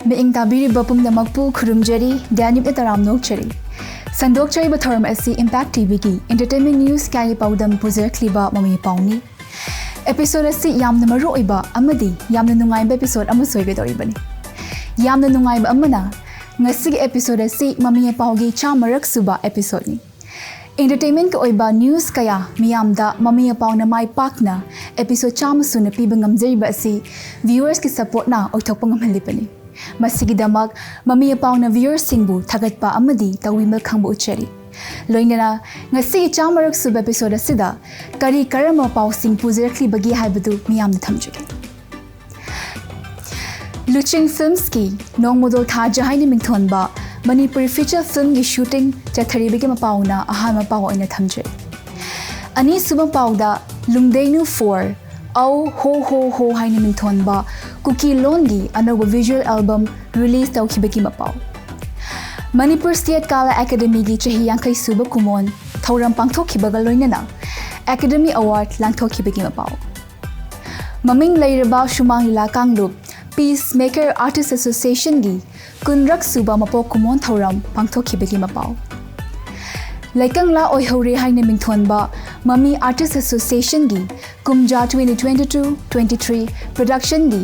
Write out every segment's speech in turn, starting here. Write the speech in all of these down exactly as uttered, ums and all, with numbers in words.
ꯃꯤꯠꯌꯦꯡ ꯇꯥꯕꯤꯔꯤꯕ ꯄꯨꯝꯅꯃꯛꯄꯨ ꯈꯨꯔꯨꯝꯖꯔꯤ, ꯗ꯭ꯌꯥꯅꯤꯞꯅ ꯇꯔꯥꯝꯅ ꯑꯣꯛꯆꯔꯤ꯫ ꯁꯟꯗꯣꯛꯆꯔꯤꯕ ꯊꯧꯔꯝ ꯑꯁꯤ Impact ꯇꯤꯚꯤꯒꯤ entertainment news ꯀꯌꯥꯒꯤ ꯄꯥꯎꯗꯝ ꯄꯨꯖꯔꯛꯂꯤꯕ ꯃꯃꯤ ꯄꯥꯎꯅꯤ꯫ Episode ꯑꯁꯤ ꯌꯥꯝꯅ ꯃꯔꯨ ꯑꯣꯏꯕ ꯑꯃꯗꯤ ꯌꯥꯝꯅ ꯅꯨꯡꯉꯥꯏꯕ episode ꯑꯃꯁꯨ ꯑꯣꯏꯒꯗꯧꯔꯤꯕꯅꯤ꯫ ꯌꯥꯝꯅ ꯅꯨꯡꯉꯥꯏꯕ ꯑꯃꯅ, ꯉꯁꯤꯒꯤ episode ꯑꯁꯤ ꯃꯃꯤ ꯄꯥꯎꯒꯤ ꯆꯥꯝꯃꯔꯛ ꯁꯨꯕ episodeꯅꯤ꯫ Entertainmentꯀꯤ ꯑꯣꯏꯕ news ꯀꯌꯥ ꯃꯤꯌꯥꯝꯗ ꯃꯃꯤ ꯄꯥꯎꯅ ꯃꯥꯏ ꯄꯥꯛꯅ episode ꯆꯥꯝꯃ ꯁꯨꯅ ꯄꯤꯕ ꯉꯝꯖꯔꯤꯕ ꯑꯁꯤ viewersꯀꯤ supportꯅ ꯑꯣꯏꯊꯣꯛꯄ ꯉꯝꯍꯜꯂꯤꯕꯅꯤ꯫ ꯃꯁꯤꯒꯤꯗꯃꯛ ꯃꯃꯤ ꯄꯥꯎꯅ viewersꯁꯤꯡꯕꯨ ꯊꯥꯒꯠꯄ ꯑꯃꯗꯤ ꯇꯧꯕꯤꯃꯜ ꯈꯪꯕ ꯎꯠꯆꯔꯤ꯫ ꯂꯣꯏꯅꯅ ꯉꯁꯤꯒꯤ ꯆꯥꯝꯃꯔꯛ ꯁꯨꯕ episode ꯑꯁꯤꯗ ꯀꯔꯤ ꯀꯔꯝꯕ ꯄꯥꯎꯁꯤꯡ ꯄꯨꯖꯔꯛꯂꯤꯕꯒꯦ ꯍꯥꯏꯕꯗꯨ ꯃꯤꯌꯥꯝꯗ ꯊꯝꯖꯒꯦ꯫ ꯂꯨꯆꯤꯡ Filmsꯀꯤ ꯅꯣꯡꯃꯗꯣꯜ ꯊꯥꯖ ꯍꯥꯏꯅ ꯃꯤꯡꯊꯣꯟꯕ ꯃꯅꯤꯄꯨꯔꯤ feature filmꯒꯤ shooting ꯆꯠꯊꯔꯤꯕꯒꯤ ꯃꯄꯥꯎꯅ ꯑꯍꯥꯟꯕ ꯄꯥꯎ ꯑꯣꯏꯅ ꯊꯝꯖꯩ꯫ ꯑꯅꯤꯁꯨꯕ ꯄꯥꯎꯗ ꯂꯨꯡꯗꯩꯅꯨ four, ꯑꯧ ꯍꯣ ꯍꯣ ꯍꯣ ꯍꯥꯏꯅ ꯃꯤꯡꯊꯣꯟꯕ ꯀꯨꯀꯤ ꯂꯣꯟꯒꯤ ꯑꯅꯧꯕ visual album release ꯇꯧꯈꯤꯕꯒꯤ ꯃꯄꯥꯎ꯫ ꯃꯅꯤꯄꯨꯔ State Kala Academyꯒꯤ ꯆꯍꯤ ꯌꯥꯡꯈꯩ ꯁꯨꯕ ꯀꯨꯃꯣꯟ ꯊꯧꯔꯝ ꯄꯥꯡꯊꯣꯛꯈꯤꯕꯒ ꯂꯣꯏꯅꯅ Academy Award ꯂꯥꯡꯊꯣꯛꯈꯤꯕꯒꯤ ꯃꯄꯥꯎ꯫ ꯃꯃꯤꯡ ꯂꯩꯔꯕ ꯁꯨꯃꯥꯡ ꯂꯤꯂꯥ ꯀꯥꯡꯂꯨꯞ Peacemaker Artist Associationꯒꯤ ꯀꯨꯟꯔꯛ ꯁꯨꯕ ꯃꯄꯣꯛ ꯀꯨꯃꯣꯟ ꯊꯧꯔꯝ ꯄꯥꯡꯊꯣꯛꯈꯤꯕꯒꯤ ꯃꯄꯥꯎ꯫ ꯂꯩꯀꯪꯂꯥ ꯑꯣꯏꯍꯧꯔꯦ ꯍꯥꯏꯅ ꯃꯤꯡꯊꯣꯟꯕ ꯃꯃꯤ Artist Associationꯒꯤ ꯀꯨꯝꯖꯥ twenty twenty-two twenty-three productionꯒꯤ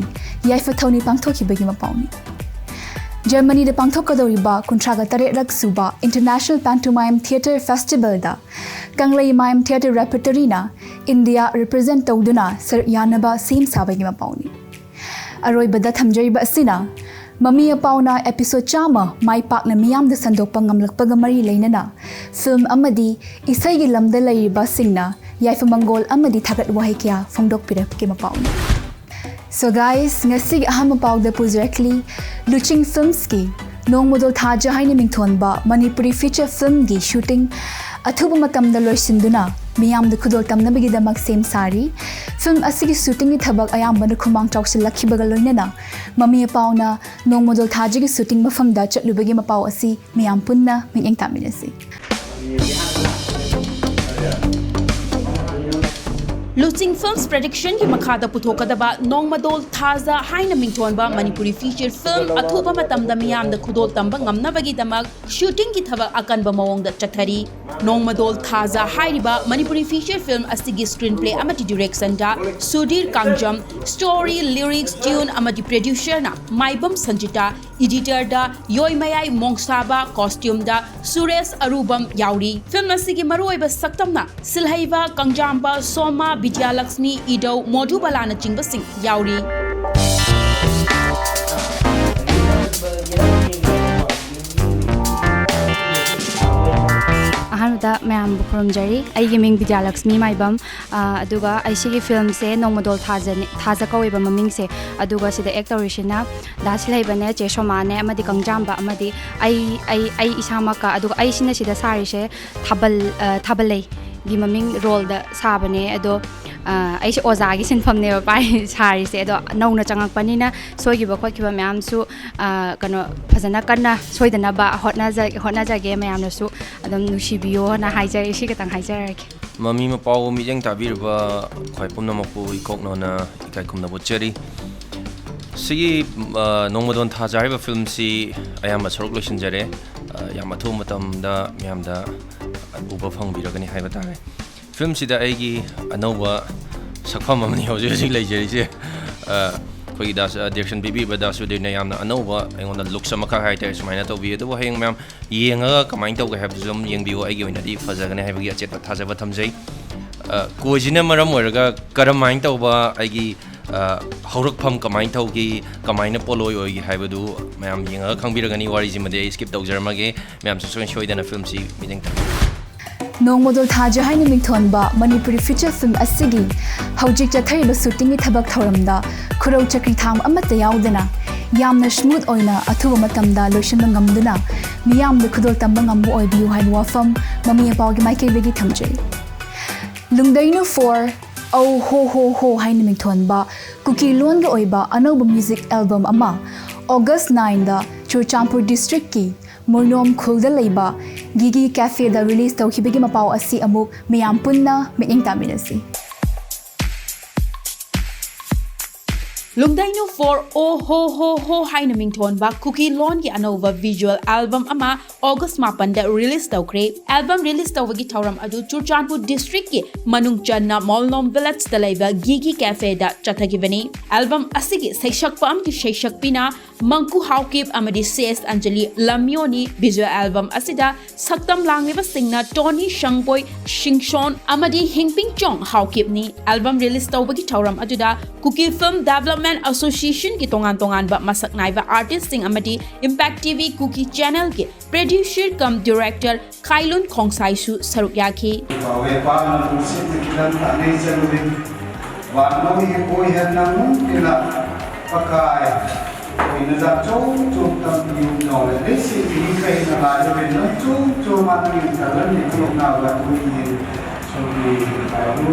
ꯌꯥꯏꯐ ꯊꯧꯅꯤ ꯄꯥꯡꯊꯣꯛꯈꯤꯕꯒꯤ ꯃꯄꯥꯎꯅꯤ꯫ ꯖꯔꯃꯅꯤꯗ ꯄꯥꯡꯊꯣꯛꯀꯗꯧꯔꯤꯕ ꯀꯨꯟꯊ꯭ꯔꯥꯒ ꯇꯔꯦꯠꯔꯛ ꯁꯨꯕ International Pantomime Theatre Festivalꯗ ꯀꯪꯂꯩ Mime Theatre Repertoryꯅ India represent ꯇꯧꯗꯨꯅ ꯁꯔꯨꯛ ꯌꯥꯅꯕ ꯁꯦꯝ ꯁꯥꯕꯒꯤ ꯃꯄꯥꯎꯅꯤ꯫ ꯑꯔꯣꯏꯕꯗ ꯊꯝꯖꯔꯤꯕ ꯑꯁꯤꯅ ꯃꯃꯤ ꯄꯥꯎꯅ episode ꯆꯥꯝꯃ ꯃꯥꯏ ꯄꯥꯛꯅ ꯃꯤꯌꯥꯝꯗ ꯁꯟꯗꯣꯛꯄ ꯉꯝꯂꯛꯄꯒ ꯃꯔꯤ ꯂꯩꯅꯅ film ꯑꯃꯗꯤ ꯏꯁꯩꯒꯤ ꯂꯝꯗ ꯂꯩꯔꯤꯕꯁꯤꯡꯅ ꯌꯥꯏꯐ ꯃꯪꯒꯣꯜ ꯑꯃꯗꯤ ꯊꯥꯒꯠ ꯋꯥꯍꯩ ꯀꯌꯥ ꯐꯣꯡꯗꯣꯛꯄꯤꯔꯛꯄꯒꯤ ꯃꯄꯥꯎꯅꯤ꯫ So guys, ꯉꯁꯤꯒꯤ ꯑꯍꯥꯟꯕ ꯄꯥꯎꯗ ꯄꯨꯖꯔꯛꯂꯤ, ꯂꯨꯆꯤꯡ Filmsꯀꯤ ꯅꯣꯡꯃꯗꯣꯜ ꯊꯥꯖ ꯍꯥꯏꯅ ꯃꯤꯡꯊꯣꯟꯕ ꯃꯅꯤꯄꯨꯔꯤ feature filmꯒꯤ shooting ꯑꯊꯨꯕ ꯃꯇꯝꯗ ꯂꯣꯏꯁꯤꯟꯗꯨꯅ ꯃꯤꯌꯥꯝꯗ ꯈꯨꯗꯣꯜ ꯇꯝꯅꯕꯒꯤꯗꯃꯛ ꯁꯦꯝ ꯁꯥꯔꯤ꯫ Film ꯑꯁꯤꯒꯤ shootingꯒꯤ ꯊꯕꯛ ꯑꯌꯥꯝꯕꯅ ꯈꯨꯃꯥꯡ ꯆꯥꯎꯁꯤꯜꯂꯛꯈꯤꯕꯒ ꯂꯣꯏꯅꯅ ꯃꯃꯤ ꯄꯥꯎꯅ ꯅꯣꯡꯃꯗꯣꯜ ꯊꯥꯖꯒꯤ shooting ꯃꯐꯝꯗ ꯆꯠꯂꯨꯕꯒꯤ ꯃꯄꯥꯎ ꯑꯁꯤ ꯃꯤꯌꯥꯝ ꯄꯨꯟꯅ ꯃꯤꯠꯌꯦꯡ ꯇꯥꯃꯤꯟꯅꯁꯤ꯫ ꯂꯨꯆꯤꯡ Films Productionꯒꯤ ꯃꯈꯥꯗ ꯄꯨꯊꯣꯛꯀꯗꯕ ꯅꯣꯡꯃꯗꯣꯜ ꯊꯥꯖ ꯍꯥꯏꯅ ꯃꯤꯡꯊꯣꯟꯕ ꯃꯅꯤꯄꯨꯔꯤ feature film ꯑꯊꯨꯕ ꯃꯇꯝꯗ ꯃꯤꯌꯥꯝꯗ ꯈꯨꯗꯣꯜ ꯇꯝꯕ ꯉꯝꯅꯕꯒꯤꯗꯃꯛ shootingꯒꯤ ꯊꯕꯛ ꯑꯀꯟꯕ ꯃꯑꯣꯡꯗ ꯆꯠꯊꯔꯤ꯫ ꯅꯣꯡꯃꯗꯣꯜ ꯊꯥꯖ ꯍꯥꯏꯔꯤꯕ ꯃꯅꯤꯄꯨꯔꯤ feature film ꯑꯁꯤꯒꯤ screenplay ꯑꯃꯗꯤ directionꯗ Sudhir Kangjam, story, lyrics, tune ꯑꯃꯗꯤ producerꯅ ꯃꯥꯏꯕꯝ ꯁꯟꯖꯤꯇꯥ, editorꯗ ꯌꯣꯏꯃꯌꯥꯏ ꯃꯣꯡꯁꯥꯕ, costumeꯗ ꯁꯨꯔꯦꯁ ꯑꯔꯨꯕꯝ ꯌꯥꯎꯔꯤ꯫ Film ꯑꯁꯤꯒꯤ ꯃꯔꯨꯑꯣꯏꯕ ꯁꯛꯇꯝꯅ ꯁꯤꯜꯍꯩꯕ ꯀꯪꯖꯥꯝꯕ ꯁꯣꯃꯥ, ꯕꯤꯗ꯭ꯌꯥꯂꯛꯁꯃꯤ, ꯏꯗꯧ, ꯃꯣꯙꯨꯕꯂꯥꯅꯆꯤꯡꯕꯁꯤꯡ ꯌꯥꯎꯔꯤ꯫ ꯑꯍꯥꯟꯕꯗ ꯃꯌꯥꯝꯕꯨ ꯈꯨꯔꯨꯝꯖꯔꯤ꯫ ꯑꯩꯒꯤ ꯃꯤꯡ ꯕꯤꯗ꯭ꯌꯥꯂꯛꯁꯃꯤ ꯃꯥꯏꯕꯝ꯫ ꯑ, ꯑꯗꯨꯒ ꯑꯩ ꯁꯤꯒꯤ filmꯁꯦ ꯅꯣꯡꯃꯗꯣꯜ ꯊꯥꯖꯅꯤ, ꯊꯥꯖ ꯀꯧꯋꯦꯕ ꯃꯃꯤꯡꯁꯦ꯫ ꯑꯗꯨꯒ ꯁꯤꯗ act ꯇꯧꯔꯤꯁꯤꯅ ꯗꯥ ꯁꯤꯜꯍꯩꯕꯅꯦ, ꯆꯦ ꯁꯣꯃꯥꯅꯦ, ꯑꯃꯗꯤ ꯀꯪꯖꯥꯝꯕ, ꯑꯃꯗꯤ ꯑꯩ, ꯑꯩ, ꯑꯩ ꯏꯁꯥꯃꯛꯀ꯫ ꯑꯗꯨꯒ ꯑꯩꯁꯤꯅ ꯁꯤꯗ ꯁꯥꯔꯤꯁꯦ ꯊꯥꯕꯜ, ꯑ, ꯊꯥꯕꯜꯂꯩꯒꯤ ꯃꯃꯤꯡ roleꯗ ꯁꯥꯕꯅꯦ꯫ ꯑꯗꯣ, ꯑ, ꯑꯩꯁꯦ ꯑꯣꯖꯥꯒꯤ ꯁꯤꯟꯐꯝꯅꯦꯕ ꯄꯥꯏ-, ꯁꯥꯔꯤꯁꯦ꯫ ꯑꯗꯣ ꯅꯧꯅ ꯆꯪꯉꯛꯄꯅꯤꯅ ꯁꯣꯏꯈꯤꯕ ꯈꯣꯠꯈꯤꯕ ꯃꯌꯥꯝꯁꯨ, ꯑ, ꯀꯩꯅꯣ, ꯐꯖꯅ ꯀꯟꯅ ꯁꯣꯏꯗꯅꯕ ꯍꯣꯠꯅꯖ-, ꯍꯣꯠꯅꯖꯒꯦ꯫ ꯃꯌꯥꯝꯅꯁꯨ ꯑꯗꯨꯝ ꯅꯨꯡꯁꯤꯕꯤꯌꯣꯅ ꯍꯥꯏꯖꯔꯤ꯫ ꯁꯤ ꯈꯛꯇꯪ ꯍꯥꯏꯖꯔꯒꯦ꯫ ꯃꯃꯤ ꯃꯄꯥ ꯑꯣ ꯃꯤꯠꯌꯦꯡ ꯇꯥꯕꯤꯔꯤꯕ ꯈ꯭ꯋꯥꯏ ꯄꯨꯝꯅꯃꯛꯄꯨ ꯏꯀꯣꯛꯅꯣꯅ ꯏꯀꯥꯏ ꯈꯨꯝꯅꯕ ꯎꯠꯆꯔꯤ꯫ ꯁꯤꯒꯤ, ꯑ, ꯅꯣꯡꯃꯗꯣꯟ ꯊꯥꯖ ꯍꯥꯏꯔꯤꯕ filmꯁꯤ ꯑꯌꯥꯝꯕ ꯁꯔꯨꯛ ꯂꯣꯏꯁꯤꯟꯖꯔꯦ꯫ ꯑ, ꯌꯥꯝ ꯑꯊꯨꯕ ꯃꯇꯝꯗ ꯃꯤꯌꯥꯝꯗ ꯎꯕ ꯐꯪꯕꯤꯔꯒꯅꯤ ꯍꯥꯏꯕ ꯇꯥꯔꯦ꯫ Filmꯁꯤꯗ ꯑꯩꯒꯤ ꯑꯅꯧꯕ ꯁꯛꯐꯝ ꯑꯃꯅꯤ ꯍꯧꯖꯤꯛ ꯍꯧꯖꯤꯛ ꯂꯩꯖꯔꯤꯁꯦ꯫ ꯑ, ꯑꯩꯈꯣꯏꯒꯤ ꯗꯥꯁ-, ꯑ, direction ꯄꯤꯕꯤꯕ ꯗꯥꯁꯨꯗꯤꯟꯅ ꯌꯥꯝꯅ ꯑꯅꯧꯕ ꯑꯩꯉꯣꯟꯗ looks ꯑꯃꯈꯛ ꯍꯥꯏꯇꯥꯔꯦ ꯁꯨꯃꯥꯏꯅ ꯇꯧꯕꯤ꯫ ꯑꯗꯨꯕꯨ ꯍꯌꯦꯡ ꯃꯌꯥꯝ ꯌꯦꯡꯉꯒ ꯀꯃꯥꯏꯅ ꯇꯧꯒꯦ ꯍꯥꯏꯕꯗꯨꯁꯨ ꯑꯗꯨꯝ ꯌꯦꯡꯕꯤꯌꯨ꯫ ꯑꯩꯒꯤ ꯑꯣꯏꯅꯗꯤ ꯐꯖꯒꯅꯤ ꯍꯥꯏꯕꯒꯤ ꯑꯆꯦꯠꯄ ꯊꯥꯖꯕ ꯊꯝꯖꯩ꯫ ꯑ, ꯀꯣꯏꯁꯤꯅ ꯃꯔꯝ ꯑꯣꯏꯔꯒ ꯀꯔꯝꯍꯥꯏꯅ ꯇꯧꯕ ꯑꯩꯒꯤ, ꯑ, ꯍꯧꯔꯛꯐꯝ ꯀꯃꯥꯏꯅ ꯇꯧꯈꯤ, ꯀꯃꯥꯏꯅ ꯄꯣꯠꯂꯣꯏ ꯑꯣꯏꯈꯤ ꯍꯥꯏꯕꯗꯨ ꯃꯌꯥꯝ ꯌꯦꯡꯉꯒ ꯈꯪꯕꯤꯔꯒꯅꯤ꯫ ꯋꯥꯔꯤꯁꯤꯃꯗꯤ ꯑꯩ skip ꯇꯧꯖꯔꯝꯃꯒꯦ꯫ ꯃꯌꯥꯝꯁꯨ ꯁꯣꯏ-, ꯁꯣꯏꯗꯅ filmꯁꯤ ꯃꯤꯠꯌꯦꯡ ꯇꯥꯕꯤꯌꯨ꯫ ꯅꯣꯡꯃꯗꯣꯜ ꯊꯥꯖ ꯍꯥꯏꯅ ꯃꯤꯡꯊꯣꯟꯕ ꯃꯅꯤꯄꯨꯔꯤ feature film ꯑꯁꯤꯒꯤ ꯍꯧꯖꯤꯛ ꯆꯠꯊꯔꯤꯕ shootingꯒꯤ ꯊꯕꯛ ꯊꯧꯔꯝꯗ ꯈꯨꯔꯧ ꯆꯀ꯭ꯔꯤ ꯊꯥꯡꯕ ꯑꯃꯠꯇ ꯌꯥꯎꯗꯅ ꯌꯥꯝꯅ smooth ꯑꯣꯏꯅ ꯑꯊꯨꯕ ꯃꯇꯝꯗ ꯂꯣꯏꯁꯤꯟꯕ ꯉꯝꯗꯨꯅ ꯃꯤꯌꯥꯝꯗ ꯈꯨꯗꯣꯜ ꯇꯝꯕ ꯉꯝꯕ ꯑꯣꯏꯕꯤꯌꯨ ꯍꯥꯏꯕ ꯋꯥꯐꯝ ꯃꯃꯤ ꯃꯄꯥꯒꯤ ꯃꯥꯏꯀꯩꯗꯒꯤ ꯊꯝꯖꯔꯤ꯫ ꯂꯨꯡꯗꯩꯅꯨ four ꯑꯧ ꯍꯣ ꯍꯣ ꯍꯣ ꯍꯥꯏꯅ ꯃꯤꯡꯊꯣꯟꯕ ꯀꯨꯀꯤ ꯂꯣꯟꯒꯤ ꯑꯣꯏꯕ ꯑꯅꯧꯕ music album ꯑꯃ August nineꯗ ꯆꯨꯔꯆꯥꯟꯄꯨꯔ districtꯀꯤ ꯃꯣꯏꯅꯣꯝ ꯈꯨꯜꯗ ꯂꯩꯕ ꯒꯤꯒꯤ cafeꯗ release ꯇꯧꯈꯤꯕꯒꯤ ꯃꯄꯥꯎ ꯑꯁꯤ ꯑꯃꯨꯛ ꯃꯤꯌꯥꯝ ꯄꯨꯟꯅ ꯃꯤꯠꯌꯦꯡ ꯇꯥꯃꯤꯟꯅꯁꯤ꯫ ꯂꯨꯡꯗꯥꯏꯅꯨ ꯐꯣꯔ ꯑꯣ ꯍꯣ ꯍꯣ ꯍꯣ ꯍꯥꯏꯅ ꯃꯤꯡꯊꯣꯟꯕ ꯀꯨꯀꯤ ꯂꯣꯟꯒꯤ ꯑꯅꯧꯕ visual album ꯑꯃ August ꯃꯥꯄꯟꯗ release ꯇꯧꯈ꯭ꯔꯦ꯫ Album release ꯇꯧꯕꯒꯤ ꯊꯧꯔꯝ ꯑꯗꯨ ꯆꯨꯔꯆꯥꯟꯄꯨꯔ districtꯀꯤ ꯃꯅꯨꯡ ꯆꯟꯅ ꯃꯣꯜꯅꯣꯝ villageꯇ ꯂꯩꯕ ꯒꯤꯒꯤ cafeꯗ ꯆꯠꯊꯈꯤꯕꯅꯤ꯫ Album ꯑꯁꯤꯒꯤ ꯁꯩꯁꯛꯄ ꯑꯃꯗꯤ ꯁꯩꯁꯛꯄꯤꯅ ꯃꯪꯀꯨ ꯍꯥꯎꯀꯤꯞ ꯑꯃꯗꯤ C S Anjali ꯂꯝꯌꯣꯅꯤ꯫ Visual album ꯑꯁꯤꯗ ꯁꯛꯇꯝ ꯂꯥꯡꯂꯤꯕꯁꯤꯡꯅ ꯇꯣꯅꯤ ꯁꯪꯕꯣꯏ ꯁꯤꯡꯁꯣꯟ ꯑꯃꯗꯤ ꯍꯤꯡꯄꯤꯡ ꯆꯣꯡ ꯍꯥꯎꯀꯤꯞꯅꯤ꯫ Album release ꯇꯧꯕꯒꯤ ꯊꯧꯔꯝ ꯑꯗꯨꯗ ꯀꯨꯀꯤ Film Development Associationꯒꯤ ꯇꯣꯉꯥꯟ ꯇꯣꯉꯥꯟꯕ ꯃꯁꯛ ꯅꯥꯏꯕ artistꯁꯤꯡ ꯑꯃꯗꯤ Impact TV ꯀꯨꯀꯤ channelꯒꯤ producer cum director ꯈꯥꯏꯂꯨꯟ ꯈꯣꯡꯁꯥꯏꯁꯨ ꯁꯔꯨꯛ ꯌꯥꯈꯤ꯫ ꯄꯥꯎꯋꯦ ꯄꯥꯅ ꯅꯨꯡꯁꯤꯠꯅ ꯈꯤꯇꯪ ꯇꯥꯅꯩ ꯆꯠꯂꯨꯔꯦ꯫ ꯋꯥꯅꯣ ꯏꯕꯣꯏ ꯍꯦꯟꯅ ꯃꯨꯛꯀꯤꯅ ꯄꯀꯥꯏ꯫ ꯑꯩꯈꯣꯏꯅ ꯆꯥꯛ ꯆꯧ ꯆꯧ ꯇꯝꯕꯤꯌꯨ ꯅꯧꯔꯦ꯫ ꯂꯩꯁꯤ ꯃꯤ ꯀꯩꯅ ꯂꯥꯏꯔꯕ ꯅꯪ ꯆꯧ ꯆꯧ ꯃꯥꯅ ꯌꯦꯡ ꯇꯜꯂꯅꯤ ꯈꯨꯂꯣꯛ ꯅꯥꯕ ꯑꯗꯨ ꯌꯦꯡ ꯁꯨꯝ ꯌꯦꯡ ꯇꯥꯏꯕꯨ꯫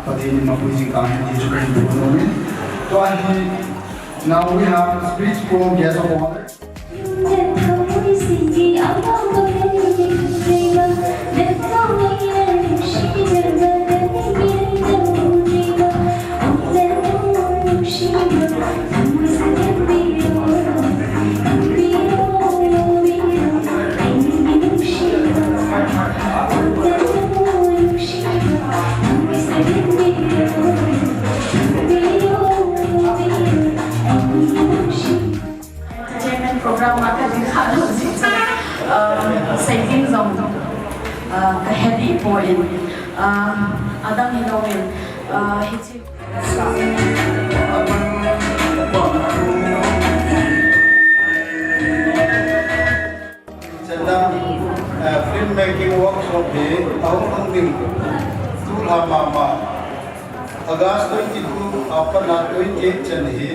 ꯄꯇꯦꯜ ꯃꯄꯨꯏꯁꯤꯡ ꯀꯥꯡ ꯍꯦꯟꯗꯤꯁꯨ ꯀꯔꯤ ꯄꯨꯊꯣꯛꯂꯝꯃꯤ꯫ So I, now we have speech from guest of honor. Entertainment program ꯃꯈꯜ ꯃꯈꯥꯗ ꯍꯧꯖꯤꯛꯁꯦ, ꯑ, ꯁꯩꯖꯤꯡ ꯖꯣꯝ, ꯑ, ꯀꯍꯦꯂꯤ ꯄꯣꯏꯟ, ꯑ, ꯑꯗꯥꯡ ꯍꯤꯅꯣꯋꯤꯟ, ꯑ, ꯍꯤꯆꯤ꯫ ꯆꯠꯅ, ꯑ, film making workshop ꯍꯤ ꯑꯍꯨꯝ ꯍꯪꯗꯤꯡ ꯇꯨ ꯂꯥ ꯃꯥꯃ August twenty-two ꯑꯄꯅ twenty-eight ꯆꯟ ꯍꯤ꯫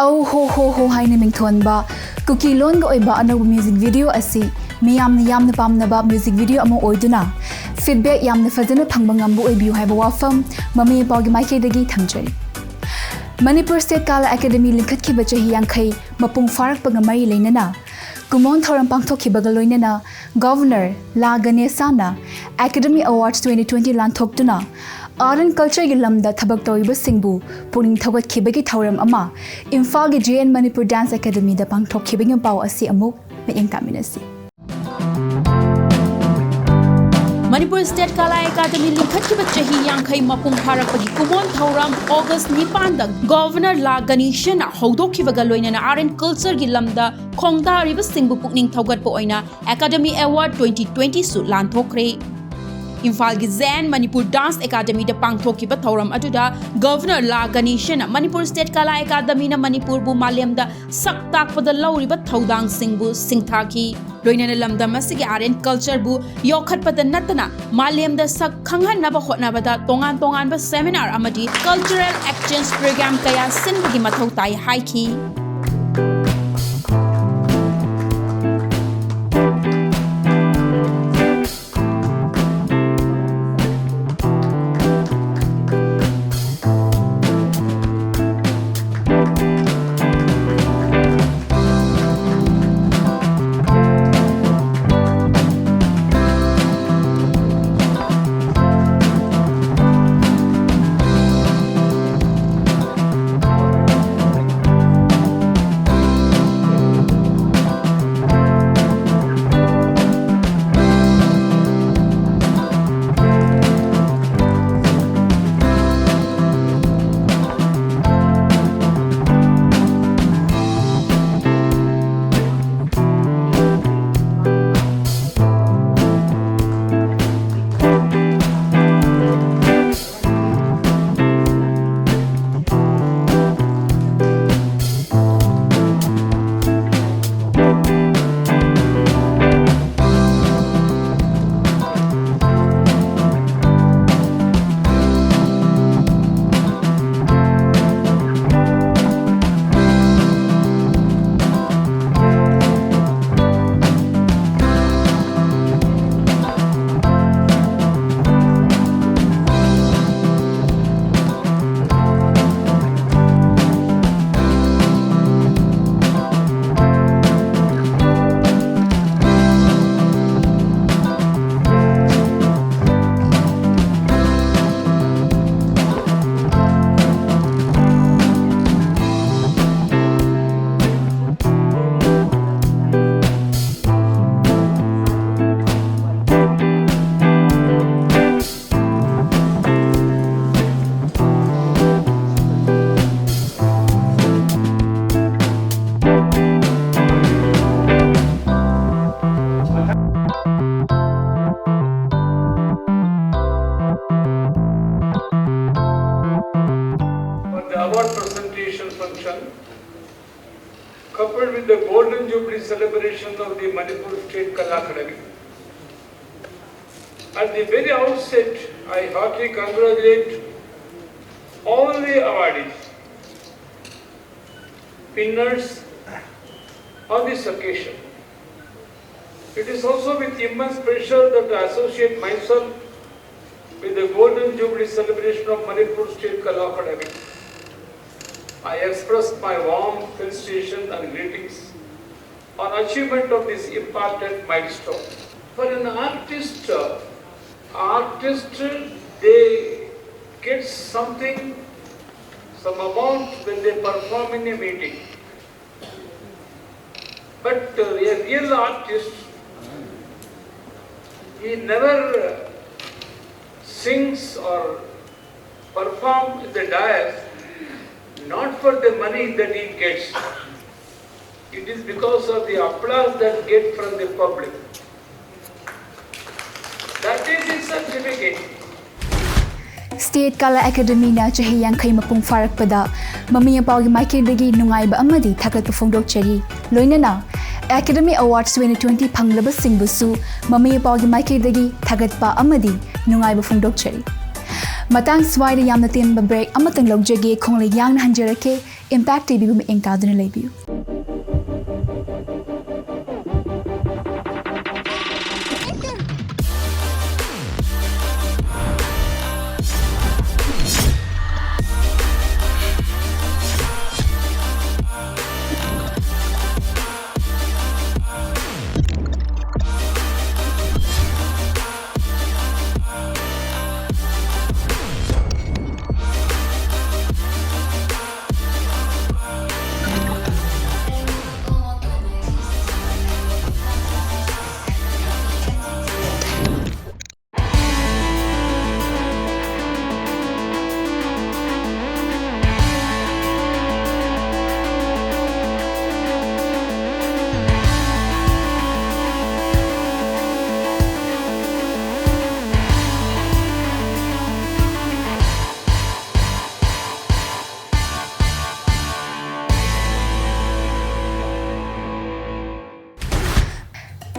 ꯑꯧ ꯍꯣ ꯍꯣ ꯍꯣ ꯍꯥꯏꯅ ꯃꯤꯡꯊꯣꯟꯕ, ꯀꯨꯀꯤ ꯂꯣꯟꯒ ꯑꯣꯏꯕ ꯑꯅꯧꯕ ꯃ꯭ꯌꯨꯖꯤꯛ ꯚꯤꯗꯤꯑꯣ ꯑꯁꯤ ꯃꯤꯌꯥꯝꯅ ꯌꯥꯝꯅ ꯄꯥꯝꯅꯕ ꯃ꯭ꯌꯨꯖꯤꯛ ꯚꯤꯗꯤꯑꯣ ꯑꯃ ꯑꯣꯏꯗꯨꯅ feedback ꯌꯥꯝꯅ ꯐꯖꯅ ꯐꯪꯕ ꯉꯝꯕ ꯑꯣꯏꯕꯤꯌꯨ ꯍꯥꯏꯕ ꯋꯥꯐꯝ ꯃꯃꯥ ꯃꯄꯥꯒꯤ ꯃꯥꯏꯀꯩꯗꯒꯤ ꯊꯝꯖꯔꯤ꯫ ꯃꯅꯤꯄꯨꯔ ꯁ꯭ꯇꯦꯠ ꯀꯂꯥ ꯑꯦꯀꯥꯗꯃꯤ ꯂꯤꯡꯈꯠꯈꯤꯕ ꯆꯍꯤ ꯌꯥꯡꯈꯩ ꯃꯄꯨꯡ ꯐꯥꯔꯛꯄꯒ ꯃꯔꯤ ꯂꯩꯅꯅ ꯀꯨꯃꯣꯟ ꯊꯧꯔꯝ ꯄꯥꯡꯊꯣꯛꯈꯤꯕꯒ ꯂꯣꯏꯅꯅ ꯒꯚꯔꯅꯔ ꯂꯥ ꯒꯅꯦꯁꯥꯅ Academy Awards twenty twenty ꯂꯥꯟꯊꯣꯛꯇꯨꯅ Art and Cultureꯒꯤ ꯂꯝꯗ ꯊꯕꯛ ꯇꯧꯔꯤꯕꯁꯤꯡꯕꯨ ꯄꯨꯛꯅꯤꯡ ꯊꯧꯒꯠꯈꯤꯕꯒꯤ ꯊꯧꯔꯝ ꯑꯃ ꯏꯝꯐꯥꯜꯒꯤ J N Manipur Dance Academyꯗ ꯄꯥꯡꯊꯣꯛꯈꯤꯕꯒꯤ ꯄꯥꯎ ꯑꯁꯤ ꯑꯃꯨꯛ ꯃꯤꯠꯌꯦꯡ ꯇꯥꯃꯤꯟꯅꯁꯤ꯫ ꯃꯅꯤꯄꯨꯔ ꯁ꯭ꯇꯦꯠ ꯀꯂꯥ ꯑꯦꯀꯥꯗꯃꯤ ꯂꯤꯡꯈꯠꯈꯤꯕ ꯆꯍꯤ ꯌꯥꯡꯈꯩ ꯃꯄꯨꯡ ꯐꯥꯔꯛꯄꯒꯤ ꯀꯨꯃꯣꯟ ꯊꯧꯔꯝ ꯑꯣꯒꯁ ꯅꯤꯄꯥꯟꯗ ꯒꯚꯔꯅꯔ ꯂꯥ ꯒꯅꯦꯁꯥꯅ ꯍꯧꯗꯣꯛꯈꯤꯕꯒ ꯂꯣꯏꯅꯅ Art and Cultureꯒꯤ ꯂꯝꯗ ꯈꯣꯡꯗꯥꯔꯤꯕꯁꯤꯡꯕꯨ ꯄꯨꯛꯅꯤꯡ ꯊꯧꯒꯠꯄ ꯑꯣꯏꯅ Academy Award twenty twentyꯁꯨ ꯂꯥꯟꯊꯣꯛꯈ꯭ꯔꯦ꯫ ꯏꯝꯐꯥꯜꯒꯤ J N Manipur Dance Academyꯗ ꯄꯥꯡꯊꯣꯛꯈꯤꯕ ꯊꯧꯔꯝ ꯑꯗꯨꯗ ꯒꯚꯔꯅꯔ ꯂꯥ ꯒꯅꯦꯁꯥꯅ ꯃꯅꯤꯄꯨꯔ ꯁ꯭ꯇꯦꯠ ꯀꯂꯥ ꯑꯦꯀꯥꯗꯃꯤꯅ ꯃꯅꯤꯄꯨꯔꯕꯨ ꯃꯥꯂꯦꯝꯗ ꯁꯛ ꯇꯥꯛꯄꯗ ꯂꯧꯔꯤꯕ ꯊꯧꯗꯥꯡꯁꯤꯡꯕꯨ ꯁꯤꯡꯊꯥꯈꯤ꯫ ꯂꯣꯏꯅꯅ ꯂꯝꯗꯝ ꯑꯁꯤꯒꯤ Art and Cultureꯕꯨ ꯌꯣꯛꯈꯠꯄꯗ ꯅꯠꯇꯅ ꯃꯥꯂꯦꯝꯗ ꯁꯛ ꯈꯪꯍꯟꯅꯕ ꯍꯣꯠꯅꯕꯗ ꯇꯣꯉꯥꯟ ꯇꯣꯉꯥꯟꯕ seminar ꯑꯃꯗꯤ cultural exchange program ꯀꯌꯥ ꯁꯤꯟꯕꯒꯤ ꯃꯊꯧ ꯇꯥꯏ ꯍꯥꯏꯈꯤ꯫ presentation function, coupled with the Golden Jubilee celebration of the Manipur State Kala Academy. At the very outset, I heartily congratulate all the awardees, winners on this occasion. It is also with immense pleasure that I associate myself with the Golden Jubilee celebration of Manipur State Kala Academy. I express my warm felicitation and greetings on achievement of this important milestone. For an artist, uh, artist, they get something, some amount when they perform in a meeting. But uh, a real artist, he never uh, sings or perform in the dais, not for the money that he gets. It is because of the applause that get from the public. That is its significance. State Kala Academyꯅ ꯆꯍꯤ ꯌꯥꯡꯈꯩ ꯃꯄꯨꯡ ꯐꯥꯔꯛꯄꯗ ꯃꯃꯤ ꯃꯄꯥꯒꯤ ꯃꯥꯏꯀꯩꯗꯒꯤ ꯅꯨꯡꯉꯥꯏꯕ ꯑꯃꯗꯤ ꯊꯥꯒꯠꯄ ꯐꯣꯡꯗꯣꯛꯆꯔꯤ꯫ ꯂꯣꯏꯅꯅ Academy Awards twenty twenty ꯐꯪꯂꯕꯁꯤꯡꯕꯨꯁꯨ ꯃꯃꯤ ꯃꯄꯥꯒꯤ ꯃꯥꯏꯀꯩꯗꯒꯤ ꯊꯥꯒꯠꯄ ꯑꯃꯗꯤ ꯅꯨꯡꯉꯥꯏꯕ ꯐꯣꯡꯗꯣꯛꯆꯔꯤ꯫ ꯃꯇꯥꯡ ꯁ꯭ꯋꯥꯏꯗ ꯌꯥꯝꯅ ꯇꯦꯟꯕ break ꯑꯃꯇꯪ ꯂꯧꯖꯒꯦ꯫ ꯈꯣꯡꯂꯩ ꯌꯥꯡꯅ ꯍꯟꯖꯔꯛꯀꯦ꯫ Impact TVꯕꯨ ꯃꯤꯠꯌꯦꯡ ꯇꯥꯗꯨꯅ ꯂꯩꯕꯤꯌꯨ꯫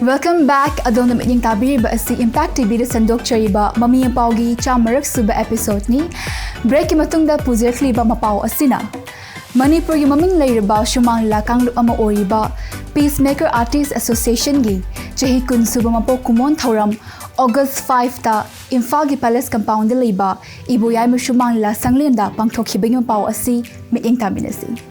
Welcome back. ꯑꯗꯣꯝꯅ ꯃꯤꯠꯌꯦꯡ ꯇꯥꯕꯤꯔꯤꯕ ꯑꯁꯤ Impact TVꯗ ꯁꯟꯗꯣꯛꯆꯔꯤꯕ ꯃꯃꯤ ꯃꯄꯥꯎꯒꯤ ꯆꯥꯝꯃꯔꯛ ꯁꯨꯕ episodeꯅꯤ꯫ Breakꯀꯤ ꯃꯇꯨꯡꯗ ꯄꯨꯖꯔꯛꯂꯤꯕ ꯃꯄꯥꯎ ꯑꯁꯤꯅ ꯃꯅꯤꯄꯨꯔꯒꯤ ꯃꯃꯤꯡ ꯂꯩꯔꯕ ꯁꯨꯃꯥꯡ ꯂꯤꯂꯥ ꯀꯥꯡꯂꯨꯞ ꯑꯃ ꯑꯣꯏꯔꯤꯕ Peacemaker Artist Associationꯒꯤ ꯆꯍꯤ ꯀꯨꯟ ꯁꯨꯕ ꯃꯄꯣꯛ ꯀꯨꯝꯑꯣꯟ ꯊꯧꯔꯝ August fiveꯇ ꯏꯝꯐꯥꯜꯒꯤ Palace Compoundꯗ ꯂꯩꯕ ꯏꯕꯣꯌꯥꯏꯃ ꯁꯨꯃꯥꯡ ꯂꯤꯂꯥ ꯁꯪꯂꯦꯟꯗ ꯄꯥꯡꯊꯣꯛꯈꯤꯕꯒꯤ ꯃꯄꯥꯎ ꯑꯁꯤ ꯃꯤꯠꯌꯦꯡ ꯇꯥꯃꯤꯟꯅꯁꯤ꯫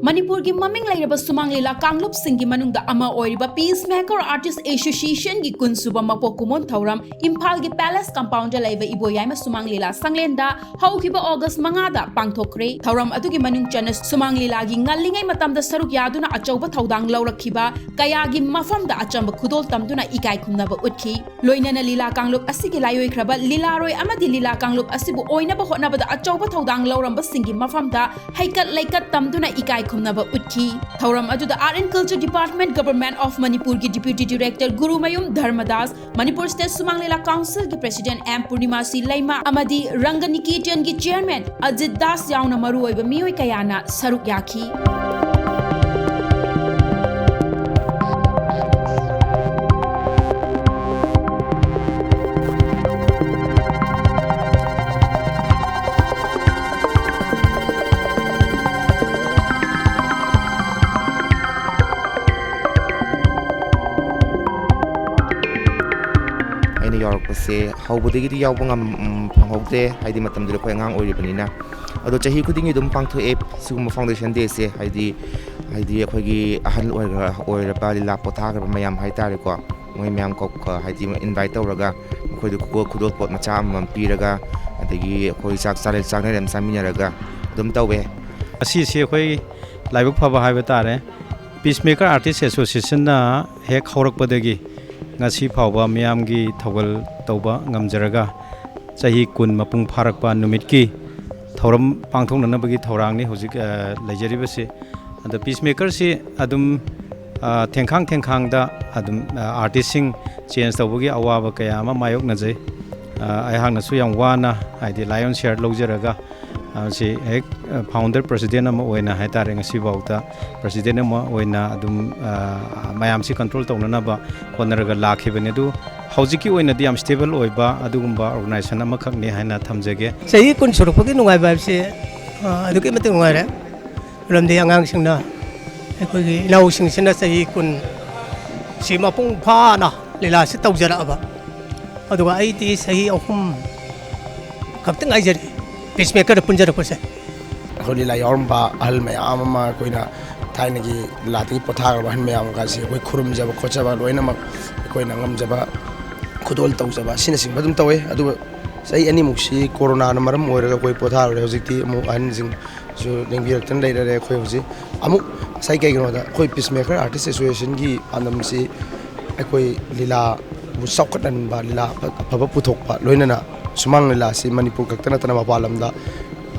ꯃꯅꯤꯄꯨꯔꯒꯤ ꯃꯃꯤꯡ ꯂꯩꯔꯕ ꯁꯨꯃꯥꯡ ꯂꯤꯂꯥ ꯀꯥꯡꯂꯨꯞꯁꯤꯡꯒꯤ ꯃꯅꯨꯡꯗ ꯑꯃ ꯑꯣꯏꯔꯤꯕ Peacemaker Artist Associationꯒꯤ ꯀꯨꯟ ꯁꯨꯕ ꯃꯄꯣꯛ ꯀꯨꯝꯑꯣꯟ ꯊꯧꯔꯝ ꯏꯝꯐꯥꯜꯒꯤ Palace Compoundꯗ ꯂꯩꯕ ꯏꯕꯣꯌꯥꯏꯃ ꯁꯨꯃꯥꯡ ꯂꯤꯂꯥ ꯁꯪꯂꯦꯟꯗ ꯍꯧꯈꯤꯕ August ꯃꯉꯥꯗ ꯄꯥꯡꯊꯣꯛꯈ꯭ꯔꯦ꯫ ꯊꯧꯔꯝ ꯑꯗꯨꯒꯤ ꯃꯅꯨꯡ ꯆꯟꯅ ꯁꯨꯃꯥꯡ ꯂꯤꯂꯥꯒꯤ ꯉꯜꯂꯤꯉꯩ ꯃꯇꯝꯗ ꯁꯔꯨꯛ ꯌꯥꯗꯨꯅ ꯑꯆꯧꯕ ꯊꯧꯗꯥꯡ ꯂꯧꯔꯛꯈꯤꯕ ꯀꯌꯥꯒꯤ ꯃꯐꯝꯗ ꯑꯆꯝꯕ ꯈꯨꯗꯣꯜ ꯇꯝꯗꯨꯅ ꯏꯀꯥꯏ ꯈꯨꯝꯅꯕ ꯎꯠꯈꯤ꯫ ꯂꯣꯏꯅꯅ ꯂꯤꯂꯥ ꯀꯥꯡꯂꯨꯞ ꯑꯁꯤꯒꯤ ꯂꯥꯏꯑꯣꯏꯈ꯭ꯔꯕ ꯂꯤꯂꯥꯔꯣꯏ ꯑꯃꯗꯤ ꯂꯤꯂꯥ ꯀꯥꯡꯂꯨꯞ ꯑꯁꯤꯕꯨ ꯑꯣꯏꯅꯕ ꯍꯣꯠꯅꯕꯗ ꯑꯆꯧꯕ ꯊꯧꯗꯥꯡ ꯂꯧꯔꯝꯕꯁꯤꯡꯒꯤ ꯃꯐꯝꯗ ꯍꯩꯀꯠ ꯂꯩꯀꯠ ꯇꯝꯗꯨꯅ ꯏꯀꯥꯏ ꯈꯨꯝꯅꯕ ꯎꯠꯈꯤ꯫ ꯊꯧꯔꯝ ꯑꯗꯨꯗ Art and Culture Department, Government of ꯃꯅꯤꯄꯨꯔꯒꯤ Deputy Director Gurumayum ꯙꯔꯃꯗꯥꯁ, Manipur State ꯁꯨꯃꯥꯡ ꯂꯤꯂꯥ Councilꯒꯤ President ꯑꯦꯝ ꯄꯨꯔꯅꯤꯃꯥꯁꯤ ꯂꯩꯃ ꯑꯃꯗꯤ ꯔꯪꯒꯅꯤꯀꯦꯇꯟꯒꯤ Chairman ꯑꯖꯤꯠ ꯗꯥꯁ ꯌꯥꯎꯅ ꯃꯔꯨꯑꯣꯏꯕ ꯃꯤꯑꯣꯏ ꯀꯌꯥꯅ ꯁꯔꯨꯛ ꯌꯥꯈꯤ꯫ ꯑꯩꯅ ꯌꯥꯎꯔꯛꯄꯁꯦ ꯍꯧꯕꯗꯒꯤꯗꯤ ꯌꯥꯎꯕ ꯉꯝ-, ꯎꯝ, ꯐꯪꯍꯧꯗ꯭ꯔꯦ, ꯍꯥꯏꯗꯤ ꯃꯇꯝꯗꯨꯗ ꯑꯩꯈꯣꯏ ꯑꯉꯥꯡ ꯑꯣꯏꯔꯤꯕꯅꯤꯅ꯫ ꯑꯗꯣ ꯆꯍꯤ ꯈꯨꯗꯤꯡꯒꯤ ꯑꯗꯨꯝ ꯄꯥꯡꯊꯣꯛꯑꯦ ꯁꯤꯒꯨꯝꯕ foundation dayꯁꯦ, ꯍꯥꯏꯗꯤ, ꯍꯥꯏꯗꯤ ꯑꯩꯈꯣꯏꯒꯤ ꯑꯍꯜ ꯑꯣꯏꯔ-, ꯑꯣꯏꯔꯕ ꯂꯤꯂꯥ ꯄꯣꯊꯥꯈ꯭ꯔꯕ ꯃꯌꯥꯝ ꯍꯥꯏꯇꯥꯔꯦꯀꯣ, ꯃꯣꯏ ꯃꯌꯥꯝ ꯀꯧ-, ꯀ-, ꯍꯥꯏꯗꯤ invite ꯇꯧꯔꯒ ꯃꯈꯣꯏꯗ ꯈꯨꯗꯣꯜ-, ꯈꯨꯗꯣꯜꯄꯣꯠ ꯃꯆꯥ ꯑꯃꯃꯝ ꯄꯤꯔꯒ, ꯑꯗꯒꯤ ꯑꯩꯈꯣꯏ ꯆꯥꯛ ꯆꯥꯔꯦ-, ꯆꯥꯛꯅꯔꯦ ꯑꯃ ꯆꯥꯃꯤꯟꯅꯔꯒ ꯑꯗꯨꯝ ꯇꯧꯋꯦ꯫ ꯉꯁꯤꯁꯤ ꯑꯩꯈꯣꯏ ꯂꯥꯏꯕꯛ ꯐꯕ ꯍꯥꯏꯕ ꯇꯥꯔꯦ, Peacemaker Artist Associationꯅ ꯍꯦꯛ ꯍꯧꯔꯛꯄꯗꯒꯤ ꯉꯁꯤ ꯐꯥꯎꯕ ꯃꯤꯌꯥꯝꯒꯤ ꯊꯧꯒꯜ ꯇꯧꯕ ꯉꯝꯖꯔꯒ, ꯆꯍꯤ ꯀꯨꯟ ꯃꯄꯨꯡ ꯐꯥꯔꯛꯄ ꯅꯨꯃꯤꯠꯀꯤ ꯊꯧꯔꯝ ꯄꯥꯡꯊꯣꯛꯅꯅꯕꯒꯤ ꯊꯧꯔꯥꯡꯅꯤ ꯍꯧꯖꯤꯛ, ꯑ, ꯂꯩꯖꯔꯤꯕꯁꯤ꯫ ꯑꯗꯣ Peacemakerꯁꯤ ꯑꯗꯨꯝ, ꯑ, ꯊꯦꯡꯈꯥꯡ ꯊꯦꯡꯈꯥꯡꯗ ꯑꯗꯨꯝ, ꯑ, artistꯁꯤꯡ change ꯇꯧꯕꯒꯤ ꯑꯋꯥꯕ ꯀꯌꯥ ꯑꯃ ꯃꯥꯌꯣꯛꯅꯖꯩ꯫ ꯑ, ꯑꯩꯍꯥꯛꯅꯁꯨ ꯌꯥꯝ ꯋꯥꯅ, ꯍꯥꯏꯗꯤ lion share ꯂꯧꯖꯔꯒ, ꯁꯤ ꯍꯦꯛ ꯐꯥꯎꯟꯗꯔ ꯄ꯭ꯔꯁꯤꯗꯦꯟ ꯑꯃ ꯑꯣꯏꯅ ꯍꯥꯏꯇꯥꯔꯦ, ꯉꯁꯤꯐꯥꯎꯗ ꯄ꯭ꯔꯁꯤꯗꯦꯟ ꯑꯃ ꯑꯣꯏꯅ ꯑꯗꯨꯝ ꯃꯌꯥꯝꯁꯤ ꯀꯟꯇ꯭ꯔꯣꯜ ꯇꯧꯅꯅꯕ ꯍꯣꯠꯅꯔꯒ ꯂꯥꯛꯈꯤꯕꯅꯤ꯫ ꯑꯗꯨ ꯍꯧꯖꯤꯛꯀꯤ ꯑꯣꯏꯅꯗꯤ ꯌꯥꯝ ꯁ꯭ꯇꯦꯕꯜ ꯑꯣꯏꯕ ꯑꯗꯨꯒꯨꯝꯕ ꯑꯣꯔꯒꯅꯥꯏꯖꯦꯁꯟ ꯑꯃꯈꯛꯅꯤ ꯍꯥꯏꯅ ꯊꯝꯖꯒꯦ꯫ ꯆꯍꯤ ꯀꯨꯟ ꯁꯨꯔꯛꯄꯒꯤ ꯅꯨꯡꯉꯥꯏꯕ ꯍꯥꯏꯕꯁꯦ ꯑꯗꯨꯛꯀꯤ ꯃꯇꯤꯛ ꯅꯨꯡꯉꯥꯏꯔꯦ꯫ ꯃꯔꯝꯗꯤ ꯑꯉꯥꯡꯁꯤꯡꯅ, ꯑꯩꯈꯣꯏꯒꯤ ꯏꯅꯥꯎꯁꯤꯡꯁꯤꯅ ꯆꯍꯤ ꯀꯨꯟ ꯁꯤ ꯃꯄꯨꯡ ꯐꯥꯅ ꯂꯤꯂꯥꯁꯤ ꯇꯧꯖꯔꯛꯑꯕ꯫ ꯑꯗꯨꯒ ꯑꯩꯗꯤ ꯆꯍꯤ ꯑꯍꯨꯝ ꯈꯛꯇ ꯉꯥꯏꯖꯔꯤ ꯄꯤꯁꯃꯦꯀꯔꯗ ꯄꯨꯟꯖꯔꯛꯄꯁꯦ꯫ ꯑꯩꯈꯣꯏ ꯂꯤꯂꯥ ꯌꯥꯎꯔꯝꯕ ꯑꯍꯜ ꯃꯌꯥꯝ ꯑꯃ, ꯑꯩꯈꯣꯏꯅ ꯊꯥꯏꯅꯒꯤ ꯂꯤꯂꯥꯗꯒꯤ ꯄꯣꯊꯥꯈ꯭ꯔꯕ ꯑꯍꯜ ꯃꯌꯥꯝꯒꯁꯤ ꯑꯩꯈꯣꯏ ꯈꯨꯔꯨꯝꯖꯕ ꯈꯣꯠꯆꯕ ꯂꯣꯏꯅꯃꯛ ꯑꯩꯈꯣꯏꯅ ꯉꯝꯖꯕ ꯈꯨꯗꯣꯜ ꯇꯧꯖꯕ ꯑꯁꯤꯅꯆꯤꯡꯕ ꯑꯗꯨꯝ ꯇꯧꯋꯦ꯫ ꯑꯗꯨꯒ ꯆꯍꯤ ꯑꯅꯤꯃꯨꯛꯁꯤ ꯀꯣꯔꯣꯅꯥꯅ ꯃꯔꯝ ꯑꯣꯏꯔꯒ ꯑꯩꯈꯣꯏ ꯄꯣꯊꯥꯔꯨꯔꯦ꯫ ꯍꯧꯖꯤꯛꯇꯤ ꯑꯃꯨꯛ ꯑꯍꯟꯁꯤꯡꯁꯨ ꯂꯦꯡꯕꯤꯔꯛꯇꯅ ꯂꯩꯔꯔꯦ꯫ ꯑꯩꯈꯣꯏ ꯍꯧꯖꯤꯛ ꯑꯃꯨꯛ ꯉꯁꯥꯏ ꯀꯩꯒꯤꯅꯣꯗ ꯑꯩꯈꯣꯏ ꯄꯤꯁꯃꯦꯀꯔ ꯑꯥꯔꯇꯤꯁ ꯑꯦꯁꯣꯁꯤꯌꯦꯁꯟꯒꯤ ꯄꯥꯟꯗꯝꯁꯤ ꯑꯩꯈꯣꯏ ꯂꯤꯂꯥꯕꯨ ꯆꯥꯎꯈꯠꯍꯟꯕ, ꯂꯤꯂꯥ ꯑꯐꯕ ꯄꯨꯊꯣꯛꯄ, ꯂꯣꯏꯅꯅ ꯁꯨꯃꯥꯡ ꯂꯤꯂꯥ ꯑꯁꯤ ꯃꯅꯤꯄꯨꯔ ꯈꯛꯇ ꯅꯠꯇꯅ ꯃꯄꯥꯟ ꯂꯝꯗ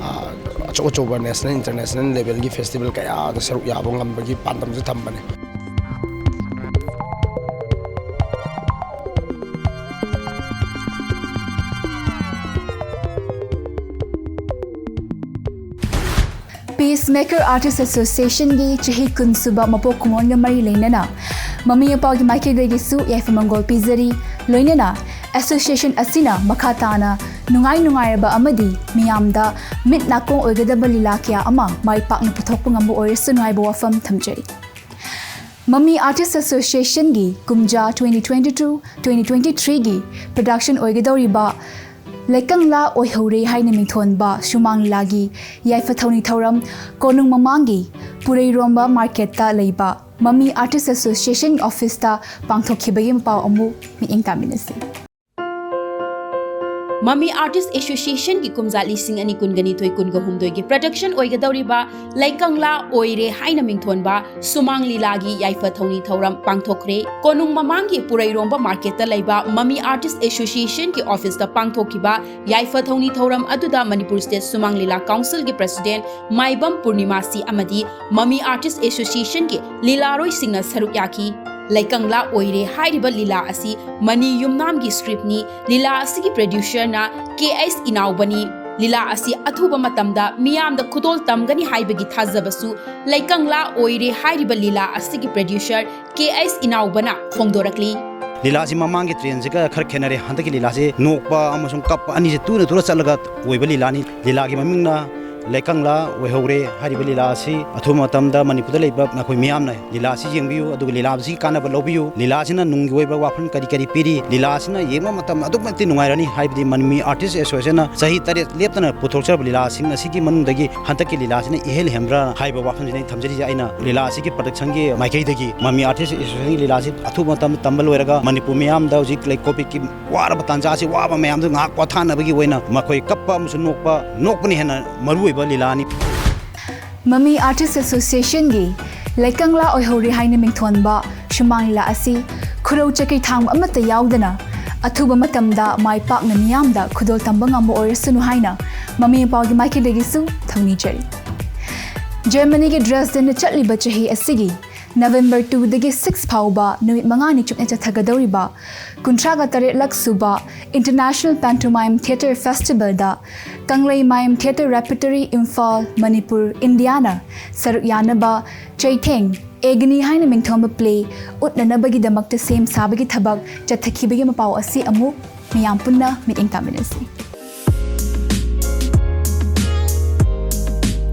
ꯑꯆꯧ ꯑꯆꯧꯕ ꯅꯦꯁꯅꯦꯜ ꯏꯟꯇꯔꯅꯦꯁꯅꯦꯜ ꯂꯦꯚꯦꯜꯒꯤ ꯐꯦꯁꯇꯤꯚꯦꯜ ꯀꯌꯥꯗ ꯁꯔꯨꯛ ꯌꯥꯕ ꯉꯝꯕꯒꯤ ꯄꯥꯟꯗꯝꯁꯨ ꯊꯝꯕꯅꯤ꯫ ꯄꯤꯁꯃꯦꯀꯔ ꯑꯥꯔꯇꯤꯁ ꯑꯦꯁꯣꯁꯤꯌꯦꯁꯟꯒꯤ ꯆꯍꯤ ꯀꯨꯟ ꯁꯨꯕ ꯃꯄꯣꯛ ꯀꯨꯝꯑꯣꯟꯒ ꯃꯔꯤ ꯂꯩꯅꯅ ꯃꯃꯤ ꯑꯄꯥꯒꯤ ꯃꯥꯏꯀꯩꯗꯒꯤꯁꯨ ꯌꯥꯏꯐ ꯃꯪꯒꯣꯜ ꯄꯤꯖꯔꯤ꯫ ꯂꯣꯏꯅꯅ ꯑꯦꯁꯣꯁꯤꯌꯦꯁꯟ ꯑꯁꯤꯅ ꯃꯈꯥ ꯇꯥꯅ ꯅꯨꯡꯉꯥꯏ ꯅꯨꯡꯉꯥꯏꯔꯕ ꯑꯃꯗꯤ ꯃꯤꯌꯥꯝꯗ ꯃꯤꯠ ꯅꯥꯀꯣꯡ ꯑꯣꯏꯒꯗꯕ ꯂꯤꯂꯥ ꯀꯌꯥ ꯑꯃ ꯃꯥꯏ ꯄꯥꯛꯅ ꯄꯨꯊꯣꯛꯄ ꯉꯝꯕ ꯑꯣꯏꯔꯁꯅꯨ ꯍꯥꯏꯕ ꯋꯥꯐꯝ ꯊꯝꯖꯔꯤ꯫ ꯃꯃꯤ ꯑꯥꯔꯇꯤꯁ ꯑꯦꯁꯣꯁꯤꯌꯦꯁꯟꯒꯤ ꯀꯨꯝꯖꯥ twenty twenty-two twenty twenty-three ꯒꯤ ꯄ꯭ꯔꯗꯛꯁꯟ ꯑꯣꯏꯒꯗꯧꯔꯤꯕ ꯂꯩꯀꯪꯂꯥ ꯑꯣꯏꯍꯧꯔꯦ ꯍꯥꯏꯅ ꯃꯤꯡꯊꯣꯟꯕ ꯁꯨꯃꯥꯡ ꯂꯤꯂꯥꯒꯤ ꯌꯥꯏꯐ ꯊꯧꯅꯤ ꯊꯧꯔꯝ ꯀꯣꯅꯨꯡ ꯃꯃꯥꯡꯒꯤ ꯄꯨꯔꯩꯔꯣꯝꯕ ꯃꯥꯔꯀꯦꯠꯇ ꯂꯩꯕ ꯃꯃꯤ ꯑꯥꯔꯇꯤꯁ ꯑꯦꯁꯣꯁꯤꯌꯦꯁꯟ ꯑꯣꯐꯤꯁꯇ ꯄꯥꯡꯊꯣꯛꯈꯤꯕꯒꯤ ꯃꯄꯥꯎ ꯑꯃꯨꯛ ꯃꯤꯠꯌꯦꯡ ꯇꯥꯃꯤꯟꯅꯁꯤ꯫ ꯃꯃꯤ ꯑꯥꯔꯇꯤꯁ ꯑꯦꯁꯣꯁꯤꯌꯦꯁꯟꯒꯤ ꯀꯨꯝꯖꯥ ꯂꯤꯁꯤꯡ ꯑꯅꯤ ꯀꯨꯟꯒꯅꯤꯊꯣꯏ ꯀꯨꯟꯒ ꯍꯨꯝꯗꯣꯏꯒꯤ ꯄ꯭ꯔꯗꯛꯁꯟ ꯑꯣꯏꯒꯗꯧꯔꯤꯕ ꯂꯩꯀꯪꯂꯥ ꯑꯣꯏꯔꯦ ꯍꯥꯏꯅ ꯃꯤꯡꯊꯣꯟꯕ ꯁꯨꯃꯥꯡ ꯂꯤꯂꯥꯒꯤ ꯌꯥꯏꯐ ꯊꯧꯅꯤ ꯊꯧꯔꯝ ꯄꯥꯡꯊꯣꯛꯈ꯭ꯔꯦ꯫ ꯀꯣꯅꯨꯡ ꯃꯃꯥꯡꯒꯤ ꯄꯨꯔꯩꯔꯣꯝꯕ ꯃꯥꯔꯀꯦꯠꯇ ꯂꯩꯕ ꯃꯃꯤ ꯑꯥꯔꯇꯤꯁ ꯑꯦꯁꯣꯁꯤꯌꯦꯁꯟꯒꯤ ꯑꯣꯐꯤꯁꯇ ꯄꯥꯡꯊꯣꯛꯈꯤꯕ ꯌꯥꯏꯐ ꯊꯧꯅꯤ ꯊꯧꯔꯝ ꯑꯗꯨꯗ ꯃꯅꯤꯄꯨꯔ ꯁ꯭ꯇꯦꯠ ꯁꯨꯃꯥꯡ ꯂꯤꯂꯥ ꯀꯥꯎꯟꯁꯤꯜꯒꯤ ꯄ꯭ꯔꯁꯤꯗꯦꯟ ꯃꯥꯏꯕꯝ ꯄꯨꯔꯅꯤꯃꯥ ꯁꯤ ꯑꯃꯗꯤ ꯃꯃꯤ ꯑꯥꯔꯇꯤꯁ ꯑꯦꯁꯣꯁꯤꯌꯦꯁꯟꯒꯤ ꯂꯤꯂꯥꯔꯣꯏꯁꯤꯡꯅ ꯁꯔꯨꯛ ꯌꯥꯈꯤ꯫ ꯂꯩꯀꯪꯂꯥ ꯑꯣꯏꯔꯦ ꯍꯥꯏꯔꯤꯕ ꯂꯤꯂꯥ ꯑꯁꯤ ꯃꯅꯤ ꯌꯨꯝꯅꯥꯝꯒꯤ ꯁ꯭ꯀ꯭ꯔꯤꯞꯅꯤ꯫ ꯂꯤꯂꯥ ꯑꯁꯤꯒꯤ ꯄ꯭ꯔꯗ꯭ꯌꯨꯁꯔꯅ ꯀꯦ ꯑꯩꯆ ꯏꯅꯥꯎꯕꯅꯤ꯫ ꯂꯤꯂꯥ ꯑꯁꯤ ꯑꯊꯨꯕ ꯃꯇꯝꯗ ꯃꯤꯌꯥꯝꯗ ꯈꯨꯗꯣꯜ ꯇꯝꯒꯅꯤ ꯍꯥꯏꯕꯒꯤ ꯊꯥꯖꯕꯁꯨ ꯂꯩꯀꯪꯂꯥ ꯑꯣꯏꯔꯦ ꯍꯥꯏꯔꯤꯕ ꯂꯤꯂꯥ ꯑꯁꯤꯒꯤ producer ꯀꯦ ꯑꯩꯆ ꯏꯅꯥꯎꯕꯅ ꯐꯣꯡꯗꯣꯔꯛꯂꯤ꯫ ꯂꯤꯂꯥꯁꯤ ꯃꯃꯥꯡꯒꯤ trendꯁꯤꯒ ꯈꯔ ꯈꯦꯠꯅꯔꯦ꯫ ꯍꯟꯗꯛꯀꯤ ꯂꯤꯂꯥꯁꯤ ꯅꯣꯛꯄ ꯑꯃꯁꯨꯡ ꯀꯞꯄ ꯑꯅꯤꯁꯤ ꯇꯨꯅ ꯇꯨꯔ ꯆꯠꯂꯒ ꯑꯣꯏꯕ ꯂꯤꯂꯥꯅꯤ꯫ ꯂꯤꯂꯥꯒꯤ ꯃꯃꯤꯡꯅ ꯂꯩꯀꯪꯂꯥ ꯑꯣꯏꯍꯧꯔꯦ꯫ ꯍꯥꯏꯔꯤꯕ ꯂꯤꯂꯥ ꯑꯁꯤ ꯑꯊꯨꯕ ꯃꯇꯝꯗ ꯃꯅꯤꯄꯨꯔꯗ ꯂꯩꯕ ꯅꯈꯣꯏ ꯃꯤꯌꯥꯝꯅ ꯂꯤꯂꯥ ꯑꯁꯤ ꯌꯦꯡꯕꯤꯌꯨ, ꯑꯗꯨꯒ ꯂꯤꯂꯥ ꯑꯁꯤꯒꯤ ꯀꯥꯟꯅꯕ ꯂꯧꯕꯤꯌꯨ꯫ ꯂꯤꯂꯥ ꯑꯁꯤꯅ ꯅꯨꯡꯒꯤ ꯑꯣꯏꯕ ꯋꯥꯐꯝ ꯀꯔꯤ ꯀꯔꯤ ꯄꯤꯔꯤ? ꯂꯤꯂꯥ ꯑꯁꯤꯅ ꯌꯦꯡꯕ ꯃꯇꯝꯗ ꯑꯗꯨꯛꯀꯤ ꯃꯇꯤꯛ ꯅꯨꯡꯉꯥꯏꯔꯅꯤ꯫ ꯍꯥꯏꯕꯗꯤ ꯃꯅꯤꯄꯨꯔ Artist Associationꯅ ꯆꯍꯤ ꯇꯔꯦꯠ ꯂꯦꯞꯇꯅ ꯄꯨꯊꯣꯛꯆꯔꯕ ꯂꯤꯂꯥꯁꯤꯡ ꯑꯁꯤꯒꯤ ꯃꯅꯨꯡꯗꯒꯤ ꯍꯟꯗꯛꯀꯤ ꯂꯤꯂꯥꯁꯤꯅ ꯏꯍꯦꯜ ꯍꯦꯟꯕ꯭ꯔꯥ ꯍꯥꯏꯕ ꯋꯥꯐꯝꯁꯤꯅ ꯑꯩ ꯊꯝꯖꯔꯤꯁꯦ꯫ ꯑꯩꯅ ꯂꯤꯂꯥ ꯑꯁꯤꯒꯤ productionꯒꯤ ꯃꯥꯏꯀꯩꯗꯒꯤ ꯃꯃꯤ Artist Associationꯒꯤ ꯂꯤꯂꯥ ꯑꯁꯤ ꯑꯊꯨꯕ ꯃꯇꯝꯗ ꯇꯝꯕ ꯂꯣꯏꯔꯒ ꯃꯅꯤꯄꯨꯔ ꯃꯤꯌꯥꯝꯗ ꯍꯧꯖꯤꯛ ꯂꯩ ꯀꯣꯚꯤꯗꯀꯤ ꯋꯥꯔꯕ ꯇꯥꯟꯖꯥ ꯑꯁꯤ ꯋꯥꯕ ꯃꯌꯥꯝꯗꯨ ꯉꯥꯏꯍꯥꯛ ꯄꯣꯊꯥꯅꯕꯒꯤ ꯑꯣꯏꯅ ꯃꯈꯣꯏ ꯀꯞꯄ ꯑꯃꯁꯨꯡ ꯅꯣꯛꯄ, ꯅꯣꯛꯄꯅ ꯍꯦꯟꯅ ꯃꯔꯨꯑꯣꯏꯕ ꯂꯤꯂꯥꯅꯤ꯫ ꯃꯃꯤ Artist Associationꯒꯤ ꯂꯩꯀꯪꯂꯥ ꯑꯣꯏꯍꯧꯔꯦ ꯍꯥꯏꯅ ꯃꯤꯡꯊꯣꯟꯕ ꯁꯨꯃꯥꯡ ꯂꯤꯂꯥ ꯑꯁꯤ ꯈꯨꯔꯧ ꯆꯀꯩ ꯊꯥꯡꯕ ꯑꯃꯠꯇ ꯌꯥꯎꯗꯅ ꯑꯊꯨꯕ ꯃꯇꯝꯗ ꯃꯥꯏ ꯄꯥꯛꯅ ꯃꯤꯌꯥꯝꯗ ꯈꯨꯗꯣꯜ ꯇꯝꯕ ꯉꯝꯕ ꯑꯣꯏꯔꯁꯅꯨ ꯍꯥꯏꯅ ꯃꯃꯤ ꯃꯄꯥꯒꯤ ꯃꯥꯏꯀꯩꯗꯒꯤꯁꯨ ꯊꯧꯅꯤꯖꯔꯤ꯫ ꯖꯔꯃꯅꯤꯒꯤ ꯗ꯭ꯔꯦꯁꯗꯦꯟꯗ ꯆꯠꯂꯤꯕ ꯆꯍꯤ ꯑꯁꯤꯒꯤ November two ꯗꯒꯤ six ꯐꯥꯎꯕ ꯅꯨꯃꯤꯠ ꯃꯉꯥꯅꯤ ꯆꯨꯞꯅ ꯆꯠꯊꯒꯗꯧꯔꯤꯕ ꯀꯨꯟꯊ꯭ꯔꯥꯒ ꯇꯔꯦꯠꯂꯛ ꯁꯨꯕ International Pantomime Theatre Festivalꯗ ꯀꯪꯂꯩꯃꯥꯏꯝ Theatre Repertory, Imphal, Manipur, ꯏꯟꯗꯤꯌꯥꯅ ꯁꯔꯨꯛ ꯌꯥꯅꯕ ꯆꯩꯊꯦꯡ ꯑꯦꯒꯅꯤ ꯍꯥꯏꯅ ꯃꯤꯡꯊꯣꯟꯕ play ꯎꯠꯅꯅꯕꯒꯤꯗꯃꯛꯇ ꯁꯦꯝ ꯁꯥꯕꯒꯤ ꯊꯕꯛ ꯆꯠꯊꯈꯤꯕꯒꯤ ꯃꯄꯥꯎ ꯑꯁꯤ ꯑꯃꯨꯛ ꯃꯤꯌꯥꯝ ꯄꯨꯟꯅ ꯃꯤꯠꯌꯦꯡ ꯇꯥꯃꯤꯟꯅꯁꯤ꯫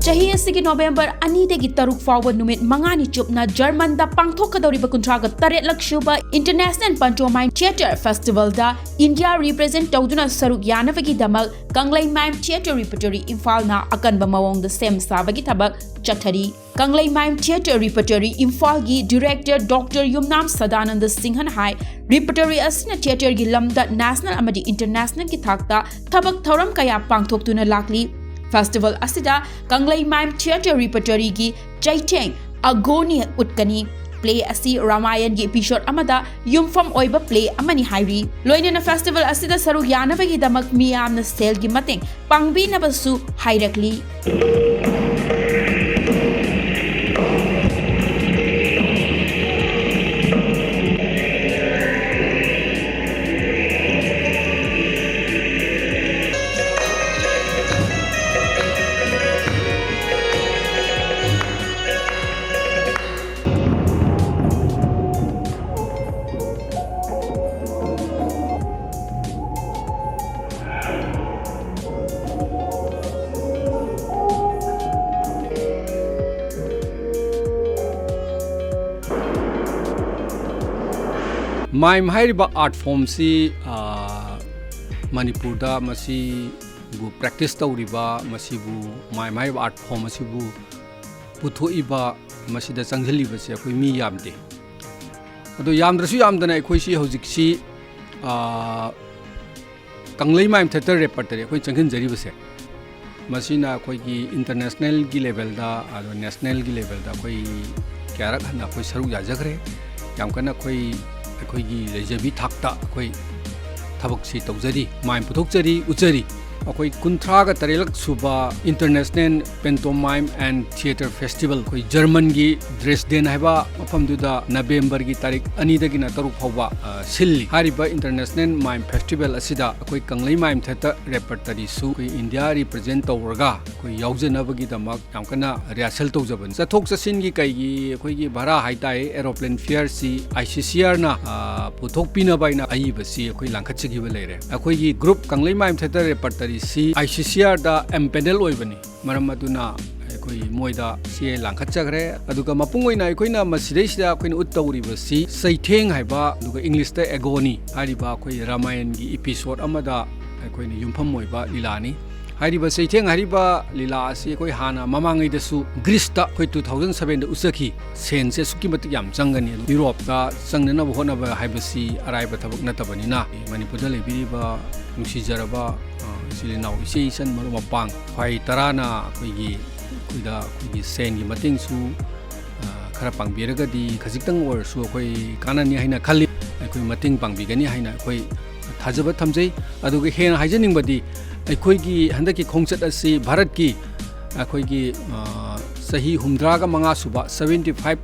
ꯆꯍꯤ ꯑꯁꯤꯒꯤ November ꯑꯅꯤꯗꯒꯤ ꯇꯔꯨꯛ ꯐꯥꯎꯕ ꯅꯨꯃꯤꯠ ꯃꯉꯥꯅꯤ ꯆꯨꯞꯅ ꯖꯔꯃꯟꯗ ꯄꯥꯡꯊꯣꯛꯀꯗꯧꯔꯤꯕ ꯀꯨꯟꯊ꯭ꯔꯥꯒ ꯇꯔꯦꯠꯂꯛ ꯁꯨꯕ International Pantomime Theatre Festivalꯗ ꯏꯟꯗꯤꯌꯥ represent ꯇꯧꯗꯨꯅ ꯁꯔꯨꯛ ꯌꯥꯅꯕꯒꯤꯗꯃꯛ ꯀꯪꯂꯩꯃꯥꯏꯝ Theatre Repertory ꯏꯝꯐꯥꯜꯅ ꯑꯀꯟꯕ ꯃꯑꯣꯡꯗ ꯁꯦꯝ ꯁꯥꯕꯒꯤ ꯊꯕꯛ ꯆꯠꯊꯔꯤ꯫ ꯀꯪꯂꯩꯃꯥꯏꯝ Theatre Repertory ꯏꯝꯐꯥꯜꯒꯤ director Doctor ꯌꯨꯝꯅꯥꯝ ꯁꯗꯥꯅꯟꯗ ꯁꯤꯡꯍꯅ ꯍꯥꯏ, repertory ꯑꯁꯤꯅ theatreꯒꯤ ꯂꯝꯗ national ꯑꯃꯗꯤ internationalꯒꯤ ꯊꯥꯛꯇ ꯊꯕꯛ ꯊꯧꯔꯝ ꯀꯌꯥ ꯄꯥꯡꯊꯣꯛꯇꯨꯅ ꯂꯥꯛꯂꯤ꯫ Festival ꯑꯁꯤꯗ ꯀꯪꯂꯩꯃꯥꯏꯝ Theatre Repertoryꯒꯤ ꯆꯩꯊꯦꯡ ꯑꯒꯣꯅꯤ ꯎꯠꯀꯅꯤ꯫ Play ꯑꯁꯤ ꯔꯥꯃꯥꯌꯟꯒꯤ episode ꯑꯃꯗ ꯌꯨꯝꯐꯝ ꯑꯣꯏꯕ play ꯑꯃꯅꯤ ꯍꯥꯏꯔꯤ꯫ ꯂꯣꯏꯅꯅ festival ꯑꯁꯤꯗ ꯁꯔꯨꯛ ꯌꯥꯅꯕꯒꯤꯗꯃꯛ ꯃꯤꯌꯥꯝꯅ ꯁꯦꯜꯒꯤ ꯃꯇꯦꯡ ꯄꯥꯡꯕꯤꯅꯕꯁꯨ ꯍꯥꯏꯔꯛꯂꯤ꯫ ꯃꯥꯏꯝ ꯍꯥꯏꯔꯤꯕ ꯑꯥꯔꯠ ꯐꯣꯝꯁꯤ, ꯑ, ꯃꯅꯤꯄꯨꯔꯗ ꯃꯁꯤꯕꯨ ꯄ꯭ꯔꯦꯛꯇꯤꯁ ꯇꯧꯔꯤꯕ, ꯃꯁꯤꯕꯨ, ꯃꯥꯏꯝ ꯍꯥꯏꯔꯤꯕ ꯑꯥꯔꯠ ꯐꯣꯝ ꯑꯁꯤꯕꯨ ꯄꯨꯊꯣꯛꯏꯕ, ꯃꯁꯤꯗ ꯆꯪꯁꯤꯜꯂꯤꯕꯁꯦ ꯑꯩꯈꯣꯏ ꯃꯤ ꯌꯥꯝꯗꯦ꯫ ꯑꯗꯣ ꯌꯥꯝꯗ꯭ꯔꯁꯨ ꯌꯥꯝꯗꯅ ꯑꯩꯈꯣꯏꯁꯤ ꯍꯧꯖꯤꯛꯁꯤ, ꯑ, ꯀꯪꯂꯩ ꯃꯥꯏꯝ ꯊꯤꯌꯦꯇꯔ ꯔꯦꯄꯔꯇꯔꯤ ꯑꯩꯈꯣꯏ ꯆꯪꯁꯤꯟꯖꯔꯤꯕꯁꯦ, ꯃꯁꯤꯅ ꯑꯩꯈꯣꯏꯒꯤ ꯏꯟꯇꯔꯅꯦꯁꯅꯦꯜꯒꯤ ꯂꯦꯚꯦꯜꯗ, ꯑꯗꯣ ꯅꯦꯁꯅꯦꯜꯒꯤ ꯂꯦꯚꯦꯜꯗ ꯑꯩꯈꯣꯏ ꯀꯌꯥꯔꯛ ꯍꯟꯅ ꯑꯩꯈꯣꯏ ꯁꯔꯨꯛ ꯌꯥꯖꯈ꯭ꯔꯦ꯫ ꯌꯥꯝ ꯀꯟꯅ ꯑꯩꯈꯣꯏ, ꯑꯩꯈꯣꯏꯒꯤ ꯂꯩꯖꯕꯤ ꯊꯥꯛꯇ ꯑꯩꯈꯣꯏ ꯊꯕꯛꯁꯤ ꯇꯧꯖꯔꯤ, ꯃꯥꯏꯝ ꯄꯨꯊꯣꯛꯆꯔꯤ, ꯎꯠꯆꯔꯤ꯫ ꯑꯩꯈꯣꯏ ꯀꯨꯟꯊ꯭ꯔꯥꯒ ꯇꯔꯦꯠꯂꯛ ꯁꯨꯕ International Pantomime and Theatre Festival, ꯑꯩꯈꯣꯏ ꯖꯔꯃꯟꯒꯤ ꯗ꯭ꯔꯦꯁꯗꯦꯟ ꯍꯥꯏꯕ ꯃꯐꯝꯗꯨꯗ ꯅꯕꯦꯝꯕꯔꯒꯤ ꯇꯥꯔꯤꯛ ꯑꯅꯤꯗꯒꯤꯅ ꯇꯔꯨꯛ ꯐꯥꯎꯕ, ꯑ, ꯁꯤꯜꯂꯤ꯫ ꯍꯥꯏꯔꯤꯕ ꯏꯟꯇꯔꯅꯦꯁꯅꯦꯜ ꯃꯥꯏꯝ ꯐꯦꯁꯇꯤꯚꯦꯜ ꯑꯁꯤꯗ ꯑꯩꯈꯣꯏ ꯀꯪꯂꯩ ꯃꯥꯏꯝ ꯊꯤꯌꯦꯇꯔ ꯔꯦꯄꯔꯇꯔꯤꯁꯨ ꯑꯩꯈꯣꯏ ꯏꯟꯗꯤꯌꯥ ꯔꯤꯄ꯭ꯔꯖꯦꯟ ꯇꯧꯔꯒ ꯑꯩꯈꯣꯏ ꯌꯥꯎꯖꯅꯕꯒꯤꯗꯃꯛ ꯌꯥꯝ ꯀꯟꯅ ꯔꯤꯍꯔꯁꯦꯜ ꯇꯧꯖꯕꯅꯤ꯫ ꯆꯠꯊꯣꯛ ꯆꯠꯁꯤꯟꯒꯤ ꯀꯩꯒꯤ ꯑꯩꯈꯣꯏꯒꯤ ꯚꯔꯥ ꯍꯥꯏꯇꯥꯔꯦ, ꯑꯦꯔꯣꯄ꯭ꯂꯦꯟ ꯐꯤꯌꯔꯁꯤ ꯑꯥꯏ ꯁꯤ ꯁꯤ ꯑꯥꯔꯅ, ꯑ, ꯄꯨꯊꯣꯛꯄꯤꯅꯕ ꯍꯥꯏꯅ ꯑꯏꯕꯁꯤ ꯑꯩꯈꯣꯏ ꯂꯥꯡꯈꯠꯆꯈꯤꯕ ꯂꯩꯔꯦ꯫ ꯑꯩꯈꯣꯏꯒꯤ group ꯀꯪꯂꯩ mime theatre ꯔꯦꯄꯔꯇꯔꯤꯁꯤ I C ꯁꯤ ꯑꯥꯔꯗ ꯑꯦꯝꯄꯦꯅꯦꯜ ꯑꯣꯏꯕꯅꯤ꯫ ꯃꯔꯝ ꯑꯗꯨꯅ ꯑꯩꯈꯣꯏ ꯃꯣꯏꯗ ꯁꯤ ꯑꯦ ꯂꯥꯡꯈꯠꯆꯈ꯭ꯔꯦ꯫ ꯑꯗꯨꯒ ꯃꯄꯨꯡ ꯑꯣꯏꯅ ꯑꯩꯈꯣꯏꯅ ꯃꯁꯤꯗꯩꯁꯤꯗ ꯑꯩꯈꯣꯏꯅ ꯎꯠꯇꯧꯔꯤꯕꯁꯤ ꯆꯩꯊꯦꯡ ꯍꯥꯏꯕ, ꯑꯗꯨꯒ ꯏꯪꯂꯤꯁꯇ ꯑꯦꯒꯣꯅꯤ ꯍꯥꯏꯔꯤꯕ ꯑꯩꯈꯣꯏ ꯔꯥꯃꯥꯌꯟꯒꯤ ꯏꯄꯤꯁꯣꯠ ꯑꯃꯗ ꯑꯩꯈꯣꯏꯅ ꯌꯨꯝꯐꯝ ꯑꯣꯏꯕ ꯂꯤꯂꯥꯅꯤ꯫ ꯍꯥꯏꯔꯤꯕ ꯆꯩꯊꯦꯡ ꯍꯥꯏꯔꯤꯕ ꯂꯤꯂꯥ ꯑꯁꯤ ꯑꯩꯈꯣꯏ ꯍꯥꯟꯅ ꯃꯃꯥꯡꯉꯩꯗꯁꯨ ꯒ꯭ꯔꯤꯁꯇ ꯑꯩꯈꯣꯏ two thousand sevenꯗ ꯎꯠꯆꯈꯤ꯫ ꯁꯦꯟꯁꯦ ꯑꯁꯨꯛꯀꯤ ꯃꯇꯤꯛ ꯌꯥꯝ ꯆꯪꯒꯅꯤ꯫ ꯑꯗꯨ ꯌꯨꯔꯣꯞꯇ ꯆꯪꯅꯅꯕ ꯍꯣꯠꯅꯕ ꯍꯥꯏꯕꯁꯤ ꯑꯔꯥꯏꯕ ꯊꯕꯛ ꯅꯠꯇꯕꯅꯤꯅ, ꯃꯅꯤꯄꯨꯔꯗ ꯂꯩꯕꯤꯔꯤꯕ ꯅꯨꯡꯁꯤꯖꯔꯕ, ꯑ, ꯏꯆꯤꯜ ꯏꯅꯥꯎ, ꯏꯆꯦ ꯏꯆꯟ, ꯃꯔꯨꯞ ꯃꯄꯥꯡ ꯈ꯭ꯋꯥꯏ ꯇꯔꯥꯅ ꯑꯩꯈꯣꯏꯒꯤ, ꯑꯩꯈꯣꯏꯗ ꯑꯩꯈꯣꯏꯒꯤ ꯁꯦꯟꯒꯤ ꯃꯇꯦꯡꯁꯨ, ꯑ, ꯈꯔ ꯄꯥꯡꯕꯤꯔꯒꯗꯤ ꯈꯖꯤꯛꯇꯪ ꯑꯣꯏꯔꯁꯨ ꯑꯩꯈꯣꯏ ꯀꯥꯟꯅꯅꯤ ꯍꯥꯏꯅ ꯈꯜꯂꯤ꯫ ꯑꯩꯈꯣꯏ ꯃꯇꯦꯡ ꯄꯥꯡꯕꯤꯒꯅꯤ ꯍꯥꯏꯅ ꯑꯩꯈꯣꯏ ꯊꯥꯖꯕ ꯊꯝꯖꯩ꯫ ꯑꯗꯨꯒ ꯍꯦꯟꯅ ꯍꯥꯏꯖꯅꯤꯡꯕꯗꯤ, ꯑꯩꯈꯣꯏꯒꯤ ꯍꯟꯗꯛꯀꯤ ꯈꯣꯡꯆꯠ ꯑꯁꯤ ꯚꯥꯔꯠꯀꯤ ꯑꯩꯈꯣꯏꯒꯤ, ꯑ, ꯆꯍꯤ ꯍꯨꯝꯗ꯭ꯔꯥꯒ ꯃꯉꯥ ꯁꯨꯕ, seventy five,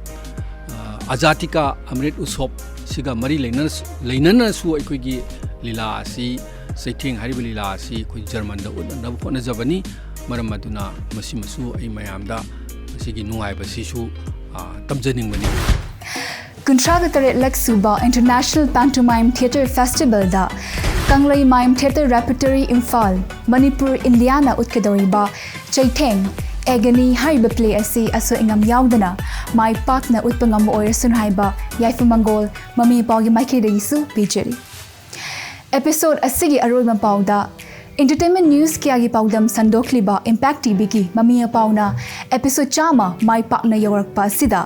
ꯑ, ꯑꯖꯥꯗꯤ ꯀꯥ ꯑꯃ꯭ꯔꯤꯠ ꯎꯠꯁꯣꯞ ꯁꯤꯒ ꯃꯔꯤ ꯂꯩꯅꯅꯁꯨ, ꯂꯩꯅꯅꯁꯨ ꯑꯩꯈꯣꯏꯒꯤ ꯂꯤꯂꯥ ꯑꯁꯤ, ꯆꯩꯊꯦꯡ ꯍꯥꯏꯔꯤꯕ ꯂꯤꯂꯥ ꯑꯁꯤ ꯑꯩꯈꯣꯏ ꯖꯔꯃꯟꯗ ꯎꯠꯅꯅꯕ ꯍꯣꯠꯅꯖꯕꯅꯤ꯫ ꯃꯔꯝ ꯑꯗꯨꯅ ꯃꯁꯤꯃꯁꯨ ꯑꯩ ꯃꯌꯥꯝꯗ ꯃꯁꯤꯒꯤ ꯅꯨꯡꯉꯥꯏꯕꯁꯤꯁꯨ, ꯑ, ꯇꯝꯖꯅꯤꯡꯕꯅꯤ꯫ ꯀꯨꯟꯊ꯭ꯔꯥꯒ ꯇꯔꯦꯠꯂꯛ ꯁꯨꯕ International Pantomime Theatre Festivalꯗ Kanglei mime theatre repertory Imphal, Manipur, ꯏꯟꯗꯤꯌꯥꯅ ꯎꯠꯀꯗꯧꯔꯤꯕ ꯆꯩꯊꯦꯡ, ꯑꯦꯒꯅꯤ ꯍꯥꯏꯔꯤꯕ ꯄ꯭ꯂꯦ ꯑꯁꯤ ꯑꯁꯣꯏ ꯑꯉꯥꯝ ꯌꯥꯎꯗꯅ ꯃꯥꯏ ꯄꯥꯛꯅ ꯎꯠꯄ ꯉꯝꯕ ꯑꯣꯏꯔꯁꯅꯨ ꯍꯥꯏꯕ ꯌꯥꯏꯐ ꯃꯪꯒꯣꯜ ꯃꯃꯤ ꯃꯄꯥꯎꯒꯤ ꯃꯥꯏꯀꯩꯗꯒꯤꯁꯨ ꯄꯤꯖꯔꯤ꯫ ꯑꯦꯄꯤꯁꯣꯠ ꯑꯁꯤꯒꯤ ꯑꯔꯣꯏꯕ ꯄꯥꯎꯗ entertainment news ꯀꯌꯥꯒꯤ ꯄꯥꯎꯗꯝ ꯁꯟꯗꯣꯛꯂꯤꯕ Impact ꯇꯤꯚꯤꯒꯤ ꯃꯃꯤ ꯃꯄꯥꯎꯅ ꯑꯦꯄꯤꯁꯣꯠ ꯆꯥꯝꯃ ꯃꯥꯏ ꯄꯥꯛꯅ ꯌꯧꯔꯛꯄ ꯑꯁꯤꯗ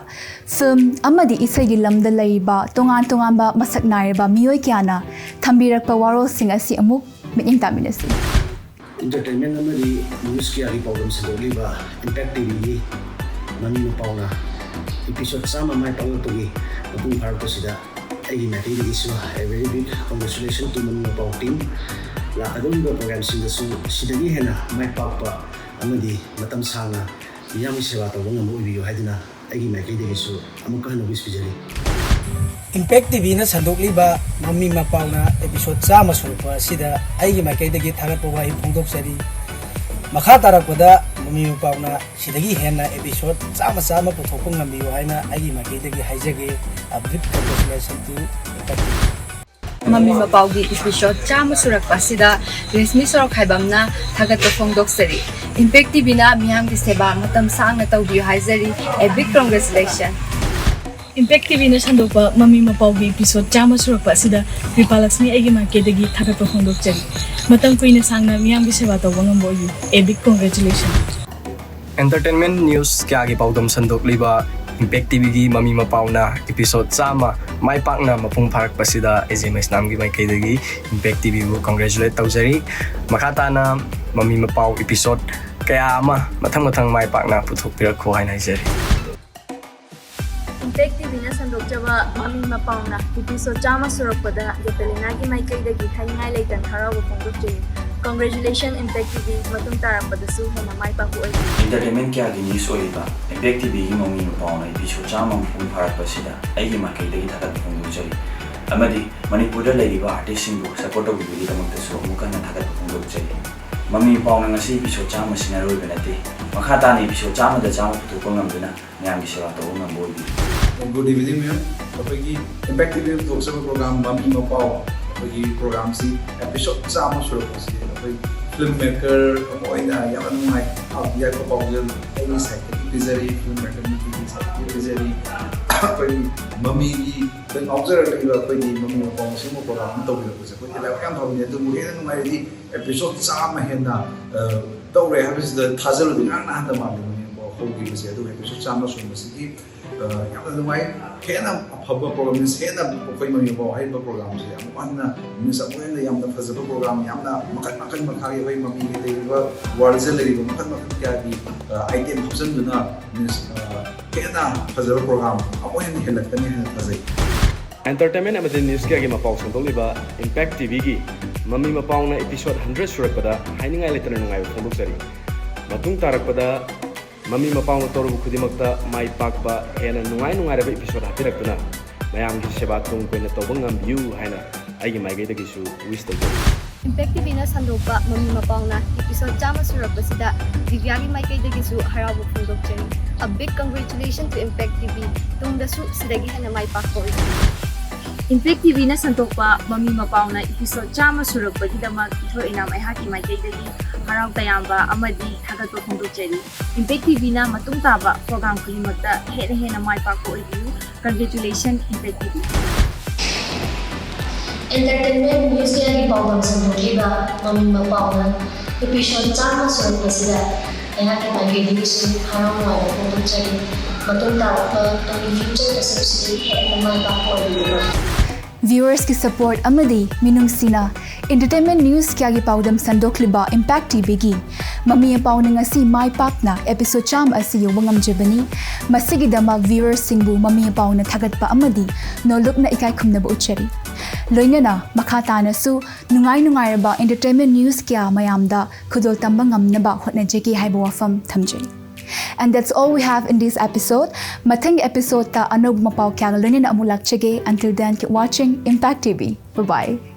ꯐꯤꯜꯝ ꯑꯃꯗꯤ ꯏꯁꯩꯒꯤ ꯂꯝꯗ ꯂꯩꯔꯤꯕ ꯇꯣꯉꯥꯟ ꯇꯣꯉꯥꯟꯕ ꯃꯁꯛ ꯅꯥꯏꯔꯕ ꯃꯤꯑꯣꯏ ꯀꯌꯥꯅ ꯊꯝꯕꯤꯔꯛꯄ ꯋꯥꯔꯣꯜꯁꯤꯡ ꯑꯁꯤ ꯑꯃꯨꯛ ꯃꯤꯠꯌꯦꯡ ꯇꯥꯃꯤꯟꯅꯁꯤ꯫ Entertainment ꯑꯃꯗꯤ news ꯀꯌꯥꯒꯤ ꯄꯥꯎꯗꯝ ꯁꯟꯗꯣꯛꯂꯤꯕ Impact ꯇꯤꯚꯤꯒꯤ ꯃꯃꯤ ꯃꯄꯥꯎꯅ ꯑꯦꯄꯤꯁꯣꯠ ꯆꯥꯝꯃ ꯃꯥꯏ ꯄꯥꯛꯂꯛꯄꯒꯤ ꯃꯄꯨꯡ ꯐꯥꯔꯛꯄꯁꯤꯗ ꯑꯩꯒꯤ ꯃꯥꯏꯀꯩꯗꯒꯤꯁꯨ a very big congratulation to ꯃꯃꯤ ꯃꯄꯥꯎ team꯫ ꯂꯥꯛꯀꯗꯧꯔꯤꯕ ꯄ꯭ꯔꯣꯒ꯭ꯔꯥꯝꯁꯤꯡꯗꯁꯨ ꯁꯤꯗꯒꯤ ꯍꯦꯟꯅ ꯃꯥꯏ ꯄꯥꯛꯄ ꯑꯃꯗꯤ ꯃꯇꯝ ꯁꯥꯡꯅ ꯃꯤꯌꯥꯝꯒꯤ ꯁꯦꯕꯥ ꯇꯧꯕ ꯉꯝꯕ ꯑꯣꯏꯕꯤꯌꯨ ꯍꯥꯏꯗꯨꯅ ꯑꯩꯒꯤ ꯃꯥꯏꯀꯩꯗꯒꯤꯁꯨ ꯑꯃꯨꯛꯀ ꯍꯟꯅ wish ꯄꯤꯖꯔꯤ꯫ Impact ꯇꯤꯚꯤꯅ ꯁꯟꯗꯣꯛꯂꯤꯕ ꯃꯃꯤ ꯃꯄꯥꯎꯅ ꯑꯦꯄꯤꯁꯣꯠ ꯆꯥꯝꯃ ꯁꯨꯔꯛꯄ ꯑꯁꯤꯗ ꯑꯩꯒꯤ ꯃꯥꯏꯀꯩꯗꯒꯤ ꯊꯥꯒꯠꯄ ꯋꯥꯍꯩ ꯐꯣꯡꯗꯣꯛꯆꯔꯤ꯫ ꯃꯈꯥ ꯇꯥꯔꯛꯄꯗ ꯃꯃꯤ ꯃꯄꯥꯎꯅ ꯁꯤꯗꯒꯤ ꯍꯦꯟꯅ ꯑꯦꯄꯤꯁꯣꯠ ꯆꯥꯝꯃ ꯆꯥꯝꯃ ꯄꯨꯊꯣꯛꯄ ꯉꯝꯕꯤꯌꯨ ꯍꯥꯏꯅ ꯑꯩꯒꯤ ꯃꯥꯏꯀꯩꯗꯒꯤ ꯍꯥꯏꯖꯒꯦ꯫ A big congratulation to Impact TV. ꯃꯃꯤ ꯃꯄꯥꯎꯒꯤ ꯑꯦꯄꯤꯁꯣꯠ ꯆꯥꯝꯃ ꯁꯨꯔꯛꯄ ꯑꯁꯤꯗ ꯔꯦꯁꯃꯤ ꯁꯣꯔꯣꯛꯈꯥꯏꯕꯝꯅ ꯊꯥꯒꯠꯄ ꯐꯣꯡꯗꯣꯛꯆꯔꯤ꯫ Impact ꯇꯤꯚꯤꯅ ꯃꯤꯌꯥꯝꯒꯤ ꯁꯦꯕꯥ ꯃꯇꯝ ꯁꯥꯡꯅ ꯇꯧꯕꯤꯌꯨ ꯍꯥꯏꯖꯔꯤ꯫ A big congratulation꯫ Impact ꯇꯤꯚꯤꯅ ꯁꯟꯗꯣꯛꯄ ꯃꯃꯤ ꯃꯄꯥꯎꯒꯤ ꯑꯦꯄꯤꯁꯣꯠ ꯆꯥꯝꯃ ꯁꯨꯔꯛꯄ ꯑꯁꯤꯗ ꯀ꯭ꯔꯤꯄꯥꯂꯛꯁꯃꯤ ꯑꯩꯒꯤ ꯃꯥꯏꯀꯩꯗꯒꯤ ꯊꯥꯒꯠꯄ ꯐꯣꯡꯗꯣꯛꯆꯔꯤ꯫ ꯃꯇꯝ ꯀꯨꯏꯅ ꯁꯥꯡꯅ ꯃꯤꯌꯥꯝꯒꯤ ꯁꯦꯕꯥ ꯇꯧꯕ ꯉꯝꯕ ꯑꯣꯏꯕꯤꯌꯨ꯫ A big congratulation꯫ Entertainment news ꯀꯌꯥꯒꯤ ꯄꯥꯎꯗꯝ ꯁꯟꯗꯣꯛꯂꯤꯕ Impact ꯇꯤꯚꯤꯒꯤ ꯃꯃꯤ ꯃꯄꯥꯎꯅ ꯑꯦꯄꯤꯁꯣꯠ ꯆꯥꯝꯃ ꯃꯥꯏ ꯄꯥꯛꯅ ꯃꯄꯨꯡ ꯐꯥꯔꯛꯄꯁꯤꯗ ꯑꯦ ꯖꯦ ꯃꯩꯁꯅꯥꯝꯒꯤ ꯃꯥꯏꯀꯩꯗꯒꯤ Impact ꯇꯤꯚꯤꯕꯨ congratulate ꯇꯧꯖꯔꯤ꯫ ꯃꯈꯥ ꯇꯥꯅ ꯃꯃꯤ ꯃꯄꯥꯎ ꯑꯦꯄꯤꯁꯣꯠ ꯀꯌꯥ ꯑꯃ ꯃꯊꯪ ꯃꯊꯪ ꯃꯥꯏ ꯄꯥꯛꯅ ꯄꯨꯊꯣꯛꯄꯤꯔꯛꯈꯣ ꯍꯥꯏꯅ ꯍꯥꯏꯖꯔꯤ꯫ Impact ꯇꯤꯚꯤꯅ ꯁꯟꯗꯣꯛꯆꯕ ꯃꯃꯤ ꯃꯄꯥꯎꯅ ꯑꯦꯄꯤꯁꯣꯠ ꯆꯥꯝꯃ ꯁꯨꯔꯛꯄꯗ ꯌꯦꯇꯂꯤꯅꯥꯒꯤ ꯃꯥꯏꯀꯩꯗꯒꯤ ꯍꯥꯏꯅꯤꯡꯉꯥꯏ ꯂꯩꯇꯅ ꯍꯔꯥꯎꯕ ꯐꯣꯡꯗꯣꯛꯆꯔꯤ꯫ Congratulation Impact ꯇꯤꯚꯤ, ꯃꯇꯨꯡ ꯇꯥꯔꯛꯄꯗꯁꯨ ꯍꯦꯟꯅ ꯃꯥꯏ ꯄꯥꯛꯄ ꯑꯣꯏꯕꯤꯌꯨ꯫ Entertainment ꯀꯌꯥꯒꯤ news ꯑꯣꯏꯔꯤꯕ Impact ꯇꯤꯚꯤꯒꯤ ꯃꯃꯤ ꯃꯄꯥꯎꯅ ꯑꯦꯄꯤꯁꯣꯠ ꯆꯥꯝꯃ ꯃꯄꯨꯡ ꯐꯥꯔꯛꯄꯁꯤꯗ ꯑꯩꯒꯤ ꯃꯥꯏꯀꯩꯗꯒꯤ ꯊꯥꯒꯠꯄ ꯐꯣꯡꯗꯣꯛꯆꯔꯤ ꯑꯃꯗꯤ ꯃꯅꯤꯄꯨꯔꯗ ꯂꯩꯔꯤꯕ artistꯁꯤꯡꯕꯨ support ꯇꯧꯕꯤꯕꯒꯤꯗꯃꯛꯇꯁꯨ ꯑꯃꯨꯛ ꯍꯟꯅ ꯊꯥꯒꯠꯄ ꯐꯣꯡꯗꯣꯛꯆꯔꯤ꯫ ꯃꯃꯤ ꯃꯄꯥꯎꯅ ꯉꯁꯤ ꯑꯦꯄꯤꯁꯣꯠ ꯆꯥꯝꯃ ꯑꯁꯤꯅ ꯑꯔꯣꯏꯕ ꯅꯠꯇꯦ꯫ ꯃꯈꯥ ꯇꯥꯅ ꯑꯦꯄꯤꯁꯣꯠ ꯆꯥꯝꯃꯗ ꯆꯥꯝꯃ ꯄꯨꯊꯣꯛꯄ ꯉꯝꯗꯨꯅ ꯃꯌꯥꯝꯒꯤ ꯁꯦꯕꯥ ꯇꯧꯕ ꯉꯝꯕ ꯑꯣꯏꯕꯤꯌꯨ꯫ Good evening ꯃꯌꯥꯝ꯫ ꯑꯩꯈꯣꯏꯒꯤ Impact ꯇꯤꯚꯤꯅ ꯄꯨꯊꯣꯛꯆꯕ program ꯃꯃꯤ ꯃꯄꯥꯎ, ꯑꯩꯈꯣꯏꯒꯤ programꯁꯤ episode ꯆꯥꯝꯃ ꯁꯨꯔꯛꯄꯁꯤ ꯑꯩꯈꯣꯏ ꯐꯤꯜꯝ ꯃꯦꯀꯔ ꯑꯃ ꯑꯣꯏꯅ ꯌꯥꯝꯅ ꯅꯨꯡꯉꯥꯏ꯫ ꯌꯥꯏꯐ ꯄꯥꯎꯖꯦꯜ ꯑꯩꯒꯤ ꯁꯥꯏꯠꯇꯒꯤ ꯄꯤꯖꯔꯤ, ꯐꯤꯜꯝ ꯃꯦꯀꯔ ꯃꯤꯒꯤ ꯁꯥꯏꯠꯇꯒꯤ ꯄꯤꯖꯔꯤ꯫ ꯑꯩꯈꯣꯏꯒꯤ ꯃꯃꯤꯒꯤ ꯉꯥꯎꯖꯔꯛꯂꯤꯕ ꯑꯩꯈꯣꯏꯒꯤ ꯃꯃꯤ ꯃꯄꯥꯎ ꯑꯁꯤꯒꯨꯝꯕ ꯄ꯭ꯔꯣꯒ꯭ꯔꯥꯝ ꯑꯃ ꯇꯧꯕꯤꯔꯛꯄꯁꯦ ꯑꯩꯈꯣꯏ ꯂꯥꯏꯕꯛ ꯌꯥꯝ ꯐꯕꯅꯤ꯫ ꯑꯗꯨꯕꯨ ꯍꯦꯟꯅ ꯅꯨꯡꯉꯥꯏꯔꯗꯤ ꯑꯦꯄꯤꯁꯣꯗ ꯆꯥꯝꯃ ꯍꯦꯟꯅ ꯇꯧꯔꯦ ꯍꯥꯏꯕꯁꯤꯗ ꯊꯥꯖꯔꯨꯗꯦ꯫ ꯉꯔꯥꯡ ꯅꯍꯥꯟꯗ ꯃꯥꯜꯂꯦ ꯃꯃꯤ ꯃꯄꯥꯎ ꯍꯧꯈꯤꯕꯁꯦ꯫ ꯑꯗꯨꯕꯨ ꯑꯦꯄꯤꯁꯣꯗ ꯆꯥꯝꯃ ꯁꯨꯕꯁꯤꯗꯤ ꯌꯥꯝꯅ ꯅꯨꯡꯉꯥꯏ꯫ ꯍꯦꯟꯅ ꯑꯐꯕ ꯄ꯭ꯔꯣꯒ꯭ꯔꯥꯝ, ꯃꯤꯟꯁ ꯍꯦꯟꯅ ꯑꯩꯈꯣꯏ ꯃꯃꯤ ꯃꯄꯥꯎ ꯍꯥꯏꯔꯤꯕ ꯄ꯭ꯔꯣꯒ꯭ꯔꯥꯝꯁꯦ ꯑꯃꯨꯛ ꯍꯟꯅ, ꯃꯤꯟꯁ ꯑꯃꯨꯛ ꯍꯦꯟꯅ ꯌꯥꯝꯅ ꯐꯖꯕ ꯄ꯭ꯔꯣꯒ꯭ꯔꯥꯝ, ꯌꯥꯝꯅ ꯃꯈꯜ ꯃꯈꯜ ꯃꯈꯥꯒꯤ ꯑꯩꯈꯣꯏ ꯃꯃꯤꯒꯤ ꯂꯩꯔꯤꯕ ꯋꯥꯔꯜꯁꯦ ꯂꯩꯔꯤꯕ ꯃꯈꯜ ꯃꯈꯜ ꯀꯌꯥꯒꯤ ꯑꯥꯏꯇꯦꯝ ꯍꯥꯞꯆꯤꯟꯗꯨꯅ, ꯃꯤꯟꯁ ꯍꯦꯟꯅ ꯐꯖꯕ ꯄ꯭ꯔꯣꯒ꯭ꯔꯥꯝ ꯑꯃꯨꯛ ꯍꯦꯟꯅ ꯍꯦꯜꯂꯛꯀꯅꯤ ꯍꯥꯏꯅ ꯊꯥꯖꯩ꯫ ꯑꯦꯟꯇꯔꯇꯦꯟꯃꯦꯟ ꯑꯃꯗꯤ ꯅ꯭ꯌꯨꯁ ꯀꯌꯥꯒꯤ ꯃꯄꯥꯎ ꯁꯟꯗꯣꯛꯂꯤꯕ ꯏꯝꯄꯦꯛ ꯇꯤꯚꯤꯒꯤ ꯃꯃꯤ ꯃꯄꯥꯎꯅ ꯏꯄꯤꯁꯣꯗ ꯍꯟꯗ꯭ꯔꯦꯗ ꯁꯨꯔꯛꯄꯗ ꯍꯥꯏꯅꯤꯡꯉꯥꯏ ꯂꯩꯇꯅ ꯅꯨꯡꯉꯥꯏꯕ ꯐꯣꯡꯗꯣꯛꯆꯔꯤ꯫ ꯃꯇꯨꯡ ꯇꯥꯔꯛꯄꯗ ꯃꯃꯤ ꯃꯄꯥꯎꯅ ꯇꯧꯔꯨꯕ ꯈꯨꯗꯤꯡꯃꯛꯇ ꯃꯥꯏ ꯄꯥꯛꯄ, ꯍꯦꯟꯅ ꯅꯨꯡꯉꯥꯏ ꯅꯨꯡꯉꯥꯏꯔꯕ ꯏꯄꯤꯁꯣꯗ ꯍꯥꯞꯄꯤꯔꯛꯇꯨꯅ ꯃꯌꯥꯝꯒꯤ ꯁꯦꯕꯥ ꯇꯨꯡ ꯀꯣꯏꯅ ꯇꯧꯕ ꯉꯝꯕꯤꯌꯨ ꯍꯥꯏꯅ ꯑꯩꯒꯤ ꯃꯥꯏꯀꯩꯗꯒꯤꯁꯨ ꯋꯤꯁ ꯇꯧꯖꯔꯤ꯫ ꯏꯝꯄꯦꯛ ꯇꯤꯚꯤꯅ ꯁꯟꯗꯣꯛꯄ ꯃꯃꯤ ꯃꯄꯥꯎꯅ ꯏꯄꯤꯁꯣꯗ ꯆꯥꯝꯃ ꯁꯨꯔꯛꯄꯁꯤꯗ ꯗꯤꯕ꯭ꯌꯥꯒꯤ ꯃꯥꯏꯀꯩꯗꯒꯤꯁꯨ ꯍꯔꯥꯎꯕ ꯐꯣꯡꯗꯣꯛꯆꯔꯤ꯫ A big congratulations to Impact T V꯫ ꯇꯨꯡꯗꯁꯨ ꯁꯤꯗꯒꯤ ꯍꯦꯟꯅ ꯃꯥꯏ ꯄꯥꯛꯄ ꯑꯣꯏꯕꯤꯌꯨ꯫ ꯏꯝꯄꯦꯛ ꯇꯤꯚꯤꯅ ꯁꯟꯗꯣꯛꯄ ꯃꯃꯤ ꯃꯄꯥꯎꯅ ꯏꯄꯤꯁꯣꯗ ꯆꯥꯝꯃ ꯁꯨꯔꯛꯄꯒꯤꯗꯃꯛ ꯏꯊꯣꯏ ꯏꯅꯥꯝ ꯑꯩꯍꯥꯛꯀꯤ ꯃꯥꯏꯀꯩꯗꯒꯤ ꯍꯔꯥꯎ ꯇꯌꯥꯝꯕ ꯑꯃꯗꯤ ꯊꯥꯒꯠꯄ ꯐꯣꯡꯗꯣꯛꯆꯔꯤ꯫ ꯏꯝꯄꯦꯛ ꯇꯤꯚꯤꯅ ꯃꯇꯨꯡ ꯇꯥꯕ ꯄ꯭ꯔꯣꯒ꯭ꯔꯥꯝ ꯈꯨꯗꯤꯡꯃꯛꯇ ꯍꯦꯟꯅ ꯍꯦꯟꯅ ꯃꯥꯏ ꯄꯥꯛꯄ ꯑꯣꯏꯕꯤꯌꯨ꯫ Congratulations, Impact T V꯫ Entertainment news ꯀꯌꯥꯒꯤ ꯄꯥꯎꯗꯝ ꯁꯟꯗꯣꯛꯂꯤꯕ ꯃꯃꯤ ꯃꯄꯥꯎꯅ ꯏꯄꯤꯁꯣꯗ ꯆꯥꯝꯃ ꯁꯨꯔꯛꯄꯁꯤꯗ ꯑꯩꯍꯥꯛꯀꯤ ꯃꯥꯏꯀꯩꯗꯒꯤꯁꯨ ꯍꯔꯥꯎ ꯅꯨꯡꯉꯥꯏꯕ ꯐꯣꯡꯗꯣꯛꯆꯔꯤ꯫ ꯃꯇꯨꯡ ꯇꯥꯔꯛꯄ ꯇꯨꯡꯒꯤ ꯐ꯭ꯌꯨꯆꯔꯗꯁꯨ ꯁꯤꯗꯒꯤ ꯍꯦꯟꯅ ꯃꯥꯏ ꯄꯥꯛꯄ ꯑꯣꯏꯕꯤꯌꯨ꯫ ꯚ꯭ꯌꯨꯋꯔꯁꯀꯤ ꯁꯄꯣꯔꯠ ꯑꯃꯗꯤ ꯃꯤꯅꯨꯡꯁꯤꯅ ꯑꯦꯟꯇꯔꯇꯦꯟꯃꯦꯟ ꯅ꯭ꯌꯨꯁ ꯀꯌꯥꯒꯤ ꯄꯥꯎꯗꯝ ꯁꯟꯗꯣꯛꯂꯤꯕ ꯏꯝꯄꯦꯛ ꯇꯤꯚꯤꯒꯤ ꯃꯃꯤ ꯃꯄꯥꯎꯅ ꯉꯁꯤ ꯃꯥꯏ ꯄꯥꯛꯅ ꯑꯦꯄꯤꯁꯣꯗ ꯆꯥꯝꯃ ꯑꯁꯤ ꯌꯧꯕ ꯉꯝꯖꯕꯅꯤ꯫ ꯃꯁꯤꯒꯤꯗꯃꯛ ꯚ꯭ꯌꯨꯋꯔꯁꯤꯡꯕꯨ ꯃꯃꯤ ꯃꯄꯥꯎꯅ ꯊꯥꯒꯠꯄ ꯑꯃꯗꯤ ꯅꯣꯜꯂꯨꯛꯅ ꯏꯀꯥꯏ ꯈꯨꯝꯅꯕ ꯎꯠꯆꯔꯤ꯫ ꯂꯣꯏꯅꯅ ꯃꯈꯥ ꯇꯥꯅꯁꯨ ꯅꯨꯡꯉꯥꯏ ꯅꯨꯡꯉꯥꯏꯔꯕ ꯑꯦꯟꯇꯔꯇꯦꯟꯃꯦꯟ ꯅ꯭ꯌꯨꯁ ꯀꯌꯥ ꯃꯌꯥꯝꯗ ꯈꯨꯗꯣꯜ ꯇꯝꯕ ꯉꯝꯅꯕ ꯍꯣꯠꯅꯖꯒꯦ ꯍꯥꯏꯕ ꯋꯥꯐꯝ ꯊꯝꯖꯔꯤ꯫ And that's all we have in this episode. ꯃꯊꯪꯒꯤ ꯑꯦꯄꯤꯁꯣꯗꯇ ꯑꯅꯧꯕ ꯃꯄꯥꯎ ꯀꯌꯥꯒ ꯂꯣꯏꯅꯅ ꯑꯃꯨꯛ ꯂꯥꯛꯆꯒꯦ. Until then, keep watching Impact T V. Bye bye.